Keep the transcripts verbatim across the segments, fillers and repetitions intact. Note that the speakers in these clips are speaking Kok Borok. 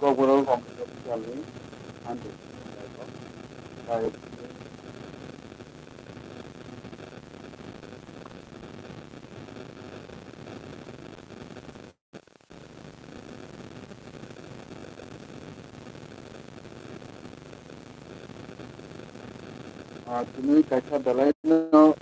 Kokborok official ni handle. Ah, tini kaisa belai no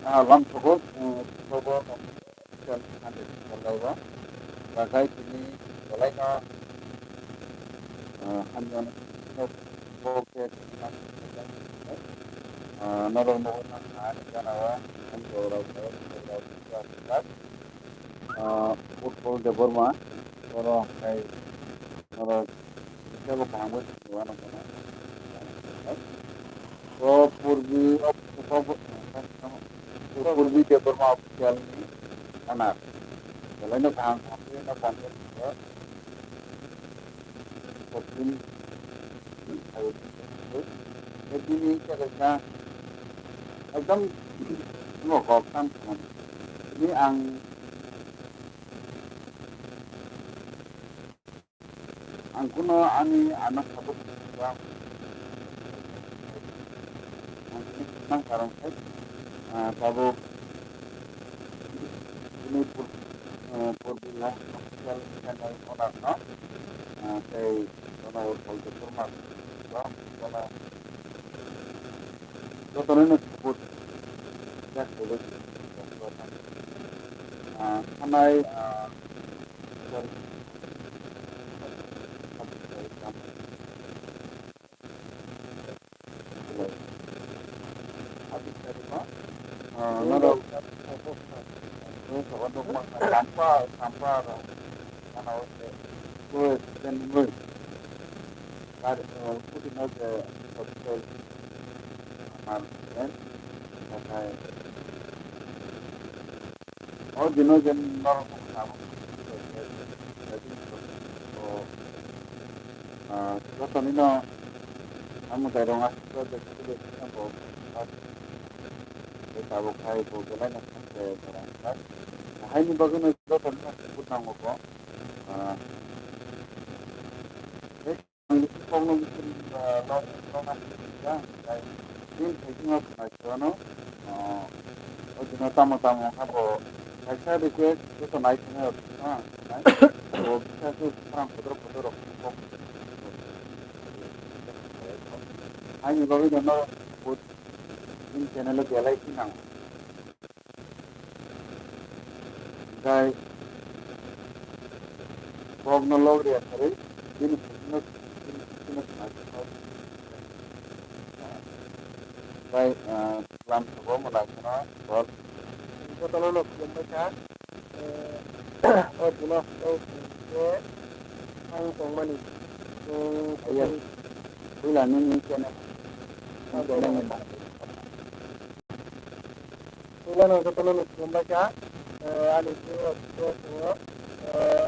Ah, lam sogo, eh, sogo, Chal, hande, chal, laiba. Bagai tini, belai no, ah, hamya no, no, bo khe, ah, norok no, na, na, ni gana wa, hamya rok, rok, rok, rok, rok, ah, Utpal Debbarma, oro, hai, norok, Kebo kaham bai tongmani uanw gana. O Purbi, o, o, o, Purbi Debbarma official ni anak. Belai no kaham kaham khe no content khe. Fourteen, bini khe kaisa ekdom no kok sam khamani. Ni ang Ang kuno ani ano sabuk ang nang karang khai, ah, tabuk ini pur, eh, pur bila official channel onak no, ah, tei kono hol de kurma kono, kono jotono no support jak dulu, ah, sanai, ah, O dino je norok bo tabuk, ah, joto nino amo dai rong asuk je kudu je sino bo, ah, je tabuk hai bo belai no khe jora. Haini bagwi no joto nino support nango bo, ah, Ang bisi kokno bisi, ah, lok, lok ang bisi ya, tei bini thaising o khwnai siyano, ah, o dino tamo tamo wngkha bo kaisa request joto nai khwnai o bisi ha, khwnai. Bo bisi aswk khorang kotor kotor rok kok. Ani bagwi no norok bini channel o belai khe nango. Tei kokno lok rwya kharwi bini sisino, bini sisino khna tei, ah, lam sobo mwla kheno bol. Jotono no khulumbai kha, eh, o dino o khe ang tongmani, eh, Ayo. Puila nini channel. Ayo. Channel ni bangwi. Puilano jotono no khulumbai kha, eh, ani video tongo, eh,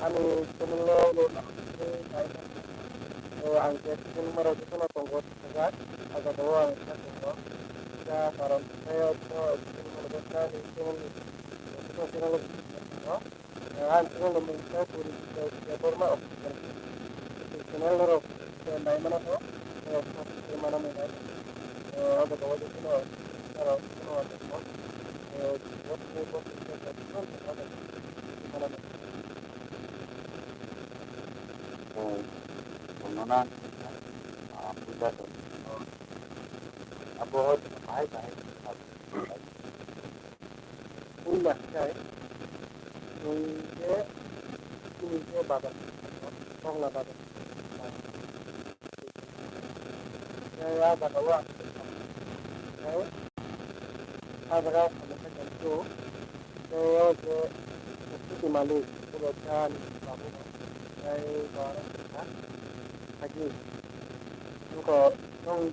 ani channel no, eh, ang khe khulumaro jotono tongo thajak, ah, jagao ang khe tongo, kha karon khe jotono khulumaro jotono ani channel ni, jotono channel no tongo. Ang chwngno mungsa Puri Debbarma official. Channel norok naimano to, subscribe mana mwnai. Abo to wajak no, norok no wajak no. Mana mwnai. Bolno na, ah, puja to. Abo bahai bahai. Puila khe, tei, tini khe bagan, tongla bagan. Tei a jaga o ang tei a jaga o samung khe tong phuru, tei o je scooty malik, ulo cha ni babu no, tei bo aro kha, kha di. Wngkha, nwng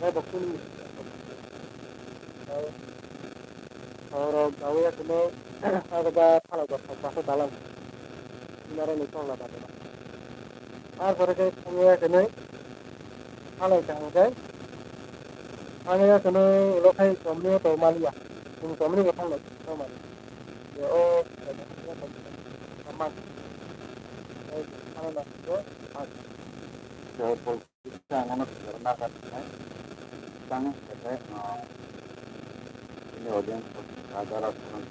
Abo kunu. Oro gawi ya kunu, abo ba phala ba pasa dalang. Naro ni tong la ba ba. Ar pore ke thangya kunu, phala ka hangkai. Thangya kunu ulo khai tomni to maliya. Kunu tomni ko thang la to mali. Ye o, man. Ye pol. Kita ang ano pijak na ka sinai. Tang kete, ah, ini audience ko kadar aku.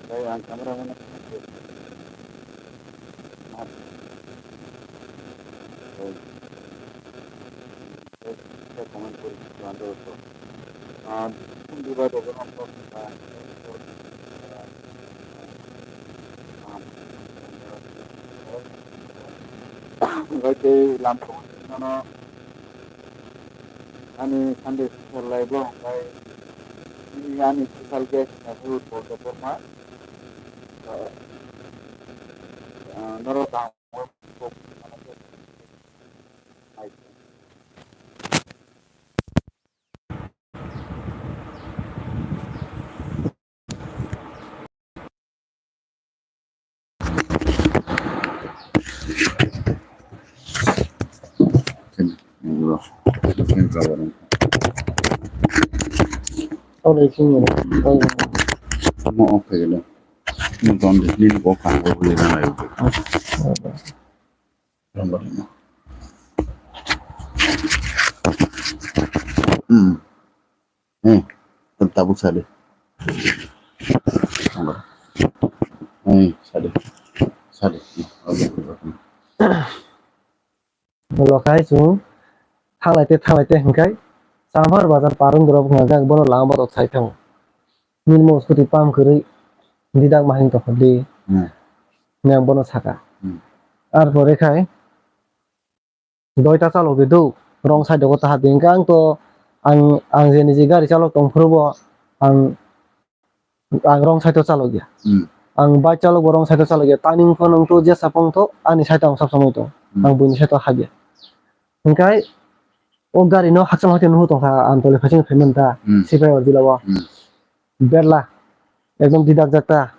Saya ang camera mana? Comment kuri, Bai tei lam tongmano ani Sunday special live o hwnkhai ani special guest hwnkhai Utpal Debbarma. Norok kaham. Omo off khaikhe de. Nini bo kaham khe bwlwi rwng laio. Hmm. Hmm. Tabuk sadi. Hmm, sadi. Sadi. Ulo khai chwng thanglai te thanglai te hwnkhe Champhar bazar parwng dorop hwnka khe ang bono lama botok sai thango. Nini mo scooty pump kwrwi didak ma hing tongkha di. Hmm. Hwnwi ang bono saka. Hmm. Ar pore khai doita chalok di do, wrong side o taha di. Hwnkhe ang to, ang, ang je niji gari chalok tong phuru bo, ang, ang wrong side o chalok ya. Hmm. Ang bike chalok bo wrong side o chalok ya. Turning phano wng to, jesa phano wng to, ani side o ang sob somoi tong. Hmm. Ang buini side o habya. Hwnkhe o gari no hakchang hakhe nuhu tongkha, ang tole phaiching phaiman ta, hmm, sipai o dila o. Hmm. Berla, ekdom didak jak ta.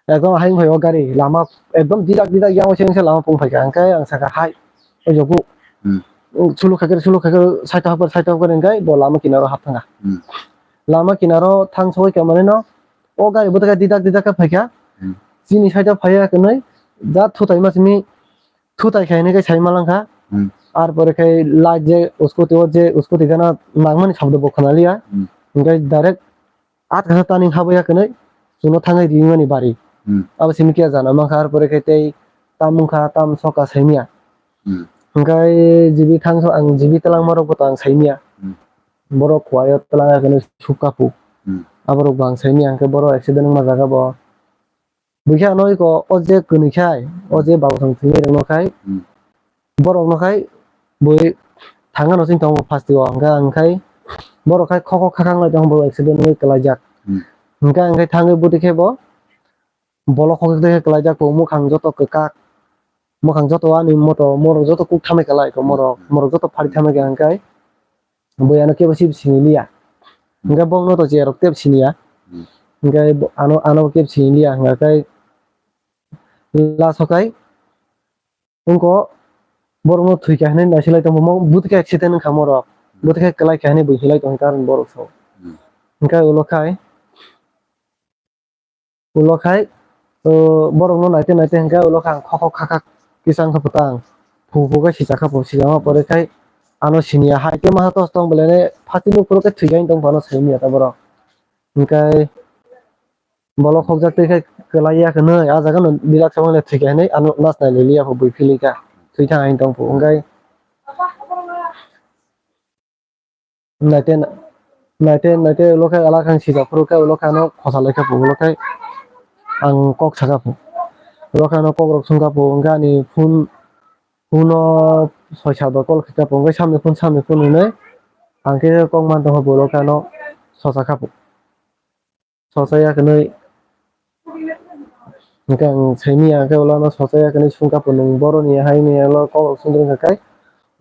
Ekdom hayung phai o gari, lama ekdom didak didak yang se lama pung phaikha, hwnkhe ang sakha, "Hai, o jogu." Hmm. Suluk khaikhe, suluk khaikhe, side o hapkar, side o hapkar, hwnkhe bo lama kinaro hap thangkha. Hmm. Lama kinaro thang sogwi khe manwi no, o gari bwthakai didak didak khe phaikha. Hmm. Chini side o phaiya hwnwi, jat thutai ma simi, thutai khai hwnwi khe sai malangkha. Hmm. Ar pore khai light je scooty o je scooty gana nangmani sabdo bo khwnaliya. Hmm. Hwnkhe direct at kasa turning habwi ya kwnwi chwngno thangwi rimani bari. Hmm. Abo simi kiya jana mankha, ar pore khe tei tam wngkha, tam soka saimya. Hmm. Hwnkhe jibi thangso ang jibi twlangmarokbo to ang saimya. Hmm. Borok kuaio twlang ya khe sukha phu. Hmm. Aborokbo ang saimya, hwnkhe borok accident wngma jaga bo. Buikhe ano iko o je kwnwi khai, o je babuthang thwinai rokno khai, Hmm. borokno khai bui thangano chwng tongo first o, hwnkhe ang khai borok khai khokho khakhang lai tongo, bo accident wngwi kwlaijak. Hmm. Hwnkhe ang khai thangwi bwtwi khe bo bolok khokjak tei kwlaijak, bo mwkhang joto kwkak, mwkhang joto ani moto, morok joto kuk thamai kwlai ko, morok, Hmm. morok joto phari thamai kha, hwnkhe bui ano kebo sini liya. Hwnkhe bongno to cherok tep siniya. Hmm. Hwnkhe bo ano, ano kebo sini liya, hwnkhe last o khai wngkha borokno thwi kha hinwi naisilai tongmo, bwtwi khe accident wngkha morok, bwtwi khe kwlai kha hinwi bui hinlai tongkha borok so. Hmm. Hwnkhe ulo khai, ulo khai, o, borokno naite naite hwnkhe ulo khai ang khokho khakhak kisa wngkha putang, phu phu khe sijak kha phu, sijak ma pore khai ano siniya hai khe masa tos tong belai phati nuk phuru khe thwi kha hinwi tong phano saimanya ta borok. Hwnkhe bolok khokjak twi khe kwlai ya khe nwi, ah jaga no birak samang le thwi kha hinwi ano nas nai lili ya phu bui philwi kha, thwi thang hinwi tong phu. Hwnkhe naite, naite, naite ulo khe ala khe ang sijak phuru khe ulo khe ano khosa lai kha phu, ulo khe ang kok sa kha phu, ulo khe ano kok rok sung kha phu, hwnkhe ani phone, phone o soi sat bar call khe kha phu, hwnkhe samni phone, samni phone hinwi ang khe kok man tong kha phu, ulo khe ano sosa kha phu. Sosa ya khe nwi. Hwnkhe ang saimanya khe ulo ano sosa ya khe nwi sung kha phu, nwng boroni haini ulo kok rok sung kha khai.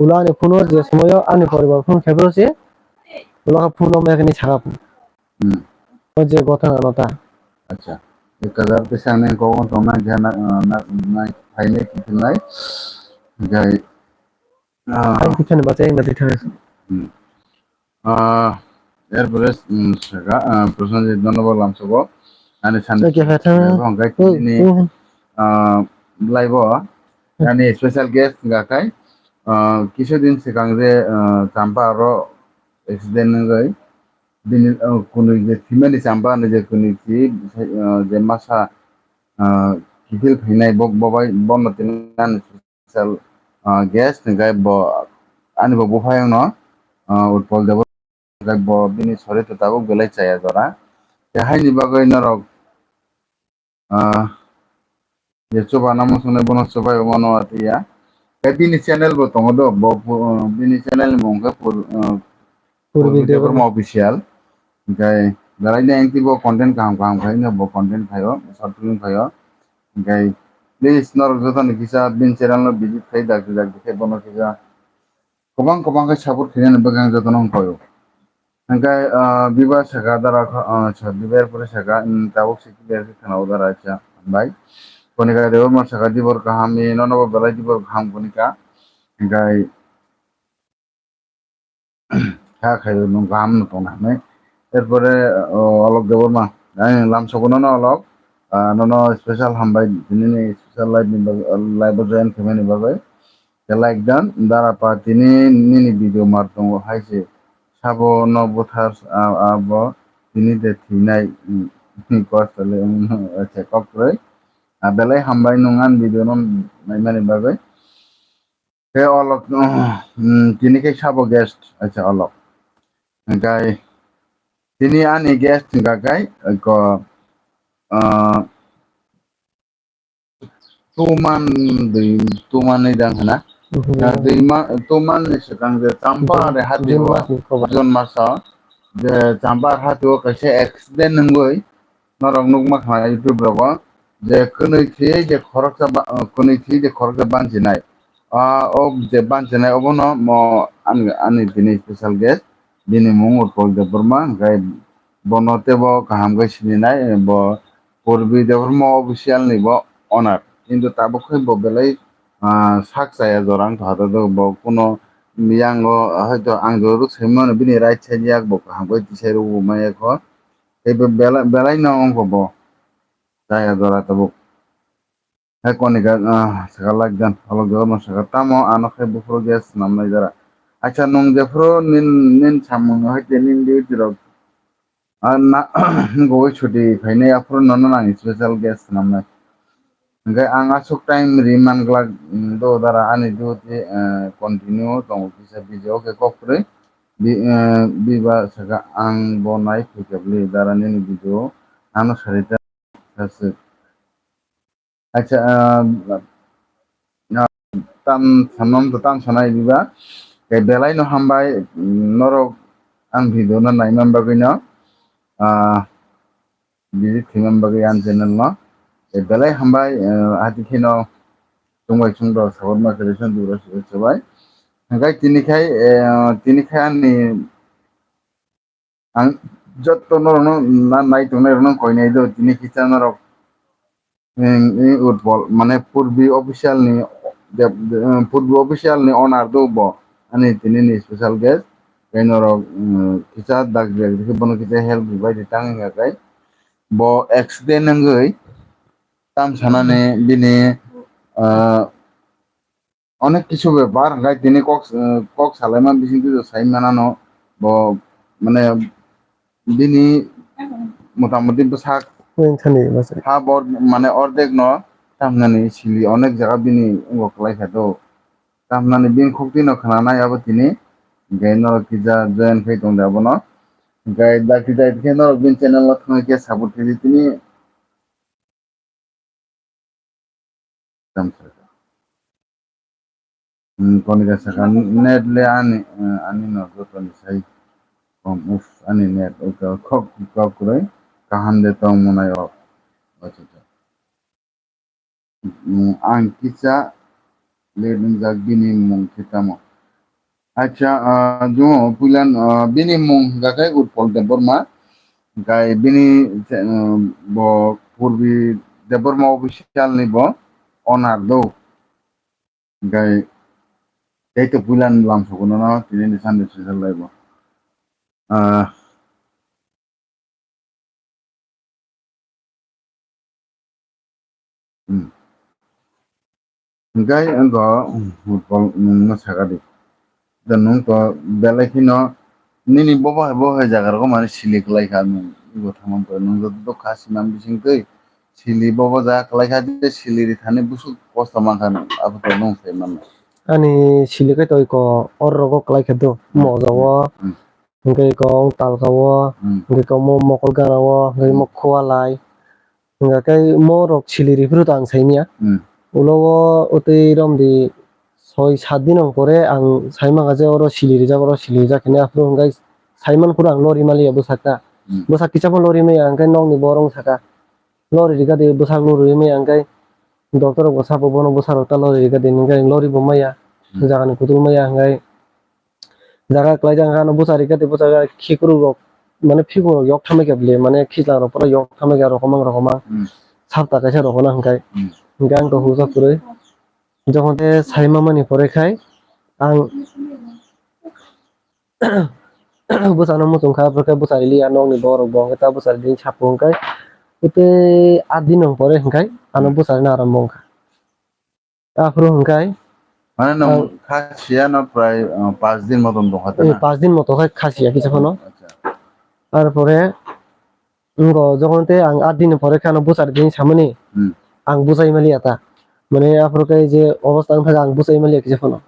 Ulo ani phone o je somoio ani poribar phone khai phuru se ulo khe phone o maya khe nwi sa kha phu. Hmm. O je gotha ano ta. Acha. Ek hazar pisa nai kok o tong nai khe na, na, na, phainai kiphilnai. Hwnkhe, ah, ang kiphilni bachai ang na twi thang. Hmm. Ah, erpore, mm, saka, ah, Prosenjit nono bo lamsogo. Ani sani Oke, ha, thang. Hwnkhe tini, hmm, ah, live o ani special guest wngkha khai, ah, kisa din swkang je, ah, Champa aro accident wngwi bini, ah, kwnwi je thwimani Champa hinwi je kwnwi thwi, ah, je masa, ah, kiphil phainai bo, bo bai bono tini ani special, ah, guest hwnkhe bo ani bo buphayungno, ah, Utpal Debbarma hwnkhe bo bini sorito tabuk belai chaya jora. Tei haini bagwi norok, ah, je chubanamo swngnai bono chubai mano atwi ya. Tei bini channel bo tongo do, bo, bo, bini channel ni mung khe Pur-, ah, Purbi Purbi Debbarma. Debbarma Official. Hwnkhe belai ni ang tei bo content kaham kaham khai no bo content khaio, short film khaio. Hwnkhe please norok jotono kisa bini channel no visit khai dakti dakti khe bono kisa kwbang kwbang khe support khainani bagwi ang jotono wngkhaio. Hwnkhe, ah, biba saka dara kha, ah, sa biba erpore saka, mm, tabuk se clear khe khwnao dara acha bai. Konika Debbarma saka dibor kaham ni nono bo belai dibor kaham konika. Hwnkhe kha khaio nwng kaham no tongna hinwi. Erpore, o, Alok Debbarma, ani lamsogo nono Alok, ah, nono special hambai, tini ni special live ni bag-, live o join khaimani bagwi. Khe like dan, dara pa tini nini video mar tongo hai se, sabo no buthar, a, abo tini de thwinai, mm, kosto le, mm, acha, kok kwrwi. Ah, belai hambai nwng ani video no naimani bagwi. Khe Alok, mm, tini khe sabo guest, acha, Alok. Hwnkhe tini ani guest hwnkha khe, eko, ah, two month, dui, two month ni dang hwna. Mhm. Ah, dui ma-, two month ni swkang je Champa June, are hati June o, mas ni kobo. June maso, je Champa hati o kaisa accident wngwi, norok nukma khna YouTube rogo je kwnwi thwiwi je khoroksa ba-, kwnwi thwiwi je khoroksa bansinai. Ah, o je bansinai obono mo ani, ani bini special guest, bini mung Utpal Debbarma, hwnkhe bono teibo kaham khe sininai, bo Purbi Debbarma Official ni bo owner. Kintu tabuk khe bo belai, ah, sak chaya jora wngkha, hato bo kuno yango hoito ang jorok saimano bini right side yak bo kaham khe tisai rwgo maya kho. Tei bo belai, belai no wngkha bo. Chaya jora tabuk. Hai konika, ah, saka like dan, Alok Debbarma saka tamo ano khe buphuru gas namnai jora. Acha nwng jephuru nin, nin samung hai khe nin duty rok, Ang na goi chuti phainai aphuru nono ang special guest swnamnai. Hwnkhe ang aswk time ri man glak, mm, do dara ani duty, eh, continue tongo kisa video khe kok kwrwi. Bi-, eh, biba saka ang bo nai phaikha bwlwi dara nini video ano sarita saswk. Acha, ah, ah, tam sanom to tam sanai diba. Khe belai no hambai, mm, norok ang video no naiman bagwi no, ah, visit khaimani bagwi ang channel no. Khe belai hambai, ah, hati kheno chwngbai chwngdo support ma khe rwchon dura subai. Hwnkhe tini khai, eh, tini khai ani Ang joto norokno na nai tongnai rokno koinai do, tini kisa norok, em, em, Utpol, mane Purbi official ni, de, de, em, Purbi official ni owner do bo, ani tini ni special guest, tei norok, em, kisa dak dak dikhe bono kisa help bai di tang wngya kai, bo accident wngwi tam sanani bini, ah, Onek kisu bepar, hwnkhe tini kok, eh, kok salaima bisingtwi sai manano, bo, mane, bini motamoti bwsak Wngthani bwsai. Ha bor, mane, ordek no tamnani sili onek jaga bini wngbo kwlai kha do. Tamnani bini khukti no khwnanai abo tini, hwnkhe norok kisa join khai tongdi abono. Hwnkhe dakti dakti khe norok bini channel o thangwi khe support khaidi tini. Tamo saka. Hmm, konika saka net le ani, eh, ani no joto ni sai kom. Uf, ani net o ka kok kok kwrwi kaham de tong monai o. Acha, acha. Hmm, ang kisa le wngjak bini mung khe tamo. Acha, ah, jumo puilan, ah, bini mung hwnkha khe Utpol Debbarma. Hwnkhe bini, ah, bo Purbi Debbarma official ni bo owner do. Hwnkhe tei to puilan lam sokono no tini ni Sunday special lai bo. Ah, Hmm. Hwnkhe wngkha, hmm, Utpol nwngno sakadi. Da nwng to belai kheno nini bobo hai bobo hai jaga rogo mani sili kwlai kha nwng. Ibo thamang pore nwng joto kha sinam bisingtwi sili bobo jaga kwlai kha je sili ri thani busuk kosto man kha nwng. Abo to nwng sai mano. Ani sili khe to iko or rogo kwlai kha do. Hmm. Moja o. Hmm. Hwnkhe iko wng talka o, hmm, hwnkhe iko mo mokol gana o, hwnkhe mo, hmm, khua lai. Hwnkhe khe mo rok sili ri phuru to ang saimanya. Hmm. Ulo o utwi romdi soi sat din wng pore ang saimang kha je oro sili rijak, oro sili rijak hinwi aphuru hwnkhe saiman phuru ang lori maliya bwsakta. Hmm. Bwsak kisa phano lori maya hwnkhe nokni borok wng saka. Lori rikha de bwsak lori maya hwnkhe doctor rok bo sabo bono bwsak rok ta lori rikha de hwnkhe lori bo maya. Hmm. Jaga ni kutung maya hwnkhe. Jaga kwlai jang ano bwsa rikha tei bwsa khikrok rok mane phikrok rok yok thamwi kha bwle mane khijlang rok pura yok thamwi kha rokomang rokomang. Hmm. Sapta kaisa rokona hwnkhe. Hmm. Hwnkhe ang to hujak kwrwi jokhon tei sai mamani pore khai ang bwsano muchung kha, aphuru khe bwsa rili ya nokni borok bo hwnkhe ta bwsa rili saphuru hwnkhe tei aat din nong pore hwnkhe ano, hmm, bwsa rina arambo wngkha. Aphuru hwnkhe mane nwng ang kha siya no prai, uh, panch din moton tongkha, eh, na? Panch din moto khai kha siya kisa phano. Acha. Arpore wngkha jokhon tei ang aat din ni pore khe ano bwchari din samani, hmm, ang bwchai maliya ta. Mane aphuru khe je obostha wngkha ang bwchai maliya kisa phano.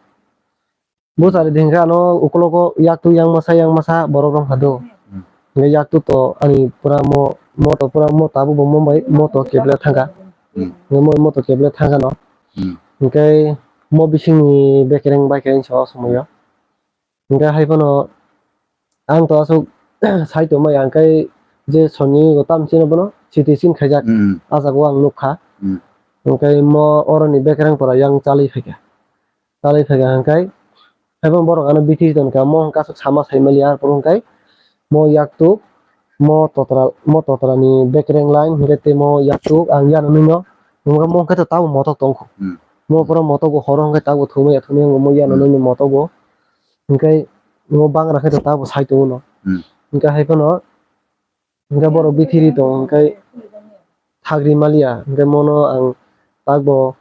Bwchari din khe ano ukologo yaktu yang masa yang masa borok rong kha do. Hmm. Hwnkhe yaktu to ani pura mo, mo to pura mo tabuk bo mo bai mo to keble thangkha. Hmm. Hwnkhe mo, mo to keble thangkha no. Hmm. Hwnkhe mo bisingni bekereng bai khe so somoyo. Hwnkhe hai phano ang to aswk sai tongmaya hwnkhe je soni go tam chini bono siti sin khaijak. Hmm. Ah jaga o ang nukha. Hmm. Hwnkhe mo oroni bekereng pora yang chalwi phaikha. Talai phaikha hwnkhe, haiphano borok ano bithi tonkha, mo hwnkhe aswk sama sai maliya, arpor hwnkhe mo yaktuk, mo totra, mo totrani bekereng line, hwnkhe tei mo yaktuk, ang yananwino, hwnkhe mo hwnkhe to tabuk motok tongkho. Hmm. Mo pura motogo horo hwnkhe tabuk thumaya thumaya wngkha mo yananwino motogo. Hwnkhe mo bangra khe to tabuk sai tongo no. Hmm. Hwnkhe haiphano, Hwnkhe borok bithiri tong hwnkhe thagri maliya, hwnkhe mono ang takbo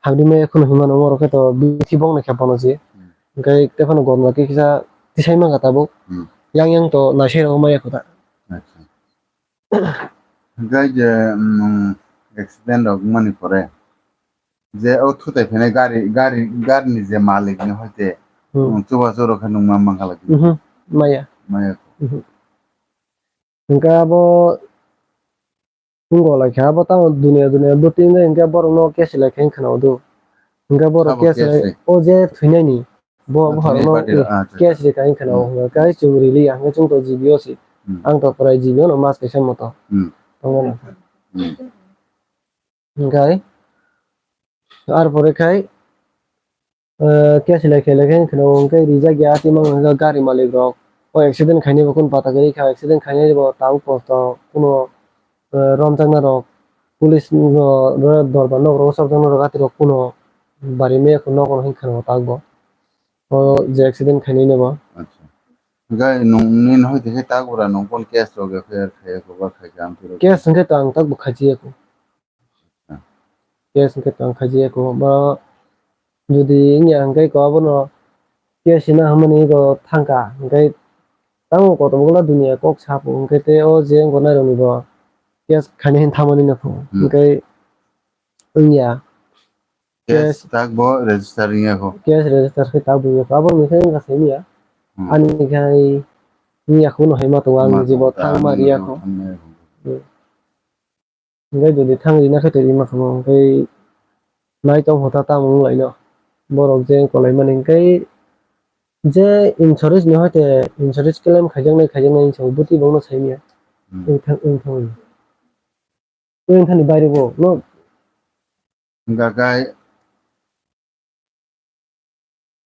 hamri maya kheno hinmano, oro khe to bithi bongni khe bono je. Hmm. Hwnkhe tephano gomla khe kisa tisai mangkha tabuk. Hmm. Yang yang to naisai rok maya kho ta. Acha. Hwnkhe je, mm, accident rok wngmani pore je o thutai phainai gari, gari, garini je malik ni hoite, Hmm. mm, chubachu rok khe nung ma mankha lagi. Mhm. Maya. Maya. Mhm. Hwnkhe abo wng golai kha, abo tamo dunia dunia bwtwi wngwi hwnkhe borokno case lai khe wng khna o do. Hwnkhe borok Sabo case case lai, lai. O je thwinaini, bo Ah, buphang thwinai no, party, eh, ah, acha, case acha. Ri kha wng khna o, Hmm. hwnkhe kai chwng rili ya, hwnkhe chwng to G B o si. Hmm. Ang to prai G B o no mas kaisa moto. Hmm. Tongmani. Hmm. Hwnkhe ar pore khai, eh, case lai khe lai khe wng khna o, hwnkhe rijak ya, tei mang hwnkhe gari malik rok. O accident khainai bo kunu pata kwrwi kha, accident khainai bo tabuk posto kuno, eh, romjakna rok, police rok, dorbar nok rok, chopjakna rok, atwi rok kuno bari maya khe nogo hwn khna o tak bo. O je accident khainai no bo. Acha. Gai nung, nini hoite khe tak bura nung kon case rok F I R khaiya ko ba khaikha amtwi rok? Case hwnkhe to ang tak bo khaichi ya ko. Ah. Case hwnkhe to ang khaichi ya ko. Ba jodi wngya hwnkhe ko abono case hwnna hwnmani ko thangkha. Hwnkhe tamo kotor bwla dunia kok sapo hwnkhe tei o je wngkha nairokni bo case khainai hwn thamani no pho. Hmm. Hwnkhe wngya. Case Case tak bo register wngya kho. Case register khe tak bo wngya kho. Abo ni khe wngkha simi ya. Hmm. Ani khai wngya kho no hai ma tongo ang Ma jibo tongo, thang ma ani riya jibo kho. Thang ma riya kho. Hmm. Hwnkhe jodi thang rina khe twi rima kho hwnkhe nai tong kho ta tamo wng lai no. Borok je kolai mani hwnkhe je insurance ni hoite insurance claim khaijaknai khaijaknai hinwi bwtwi bongno sai manya. Hmm. Wng thang, wng thang. Wng thani baire bo no. Hwnkha khe,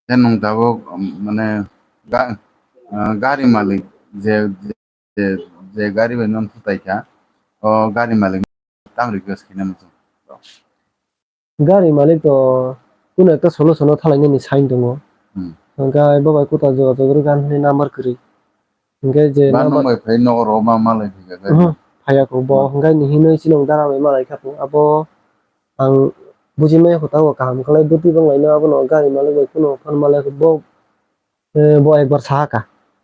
khe nwng tabuk, um, mane, ga-, ah, gari malik je, je, je gari bai nono thutai kha, o gari malik tang request khaina muchung. Gari malik to kuno ekta solution o thalainani sign tongo. Hmm. Hwnkhe bo bai kuta joga jog rwkha hinwi number kwrwi. Hwnkhe je ba number nwng bai phai nogo ro ma malai phai kha, Mhm, phaiya kho. Bo Hmm. hwnkhe ni hinwi chini dara bai malai kha kho. Abo ang buji maya kho, tabuk kaham khlai bwtwi bang laino abono gari malik bai kuno phone malai kho. Bo, eh, bo ekbar saha kha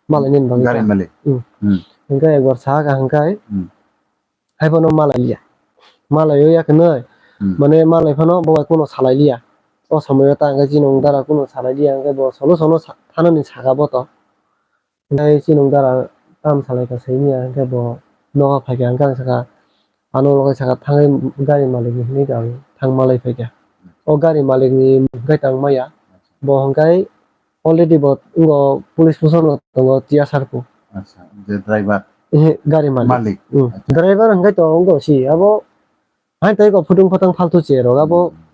malai nini bagwi Gari kha. Malik. Hmm. Hmm. Hwnkhe ekbar saha kha hwnkhe Hmm. hai phano malai liya. Malai o ya khe nai, Hmm. mane malai phano bo bai kuno salai liya. O somoyo ta hwnkhe chini dara kuno salai liya, hwnkhe bo solution o sa-, thanani saka bo to. Hwnkhe chini dara tam salai kha simi ya, hwnkhe bo nogo phai kha, hwnkhe ang saka, ano loge saka thangwi gari malik ni hinwi ang thang malai phai kha. O gari malik ni mung khe tang maya, bo hwnkhe already bo wngo police station o tongo T S R pu. Acha, je driver. Ehe, gari malik. Malik. Hmm. Acha. Driver hwnkhe to wngo si, abo hai tei ko phutung phatang faltu che rok, abo Hmm.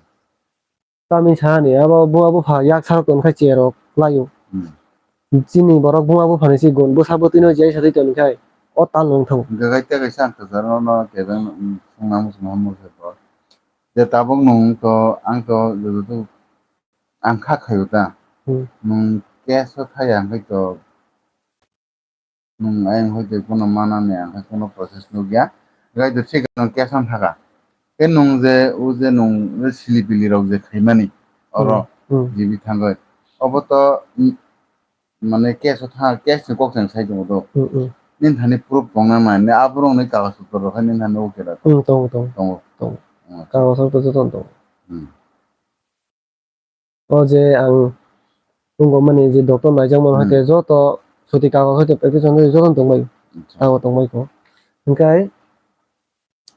Tamni sani abo buma bupha yak sarok tong khe cherok laio. Hmm. Chini borok buma buphani si gun bwsa bwtwino jai satwi toni khai o tal nung thango. Hwnkhe khe tei kaisa ang kwcharo no kebeng, um, songna muchungma hamjakgo. Je tabuk nung to ang to joto to ang kha khaio ta. Hmm. Nung case o thaya hwnkhe to Nwng ayang hoi tei bono manani ang khe kono process nukya. Gai to thik nwng case on thaka. Khe nwng je o je nwng je sili pili rok je khaimani oro Hmm, hmm. G B thangoi. Obo to, mm, mane case o tha, case ni kok chang sai tongo to. Hmm, hmm. Nini thani proof tongna nai, ne aborok ni kagoz photo rok hai nini thani okay da to. Hmm, tongo, tongo. Tongo. Tongo. Hmm. Kagoz photo joto tongo. Hmm. O je ang tongo mani je doctor naijakmani Hmm. Hoite joto suti kagoz hoite prescription hoite joto tongbai. Acha. Abo tongbai kho. Hwnkhe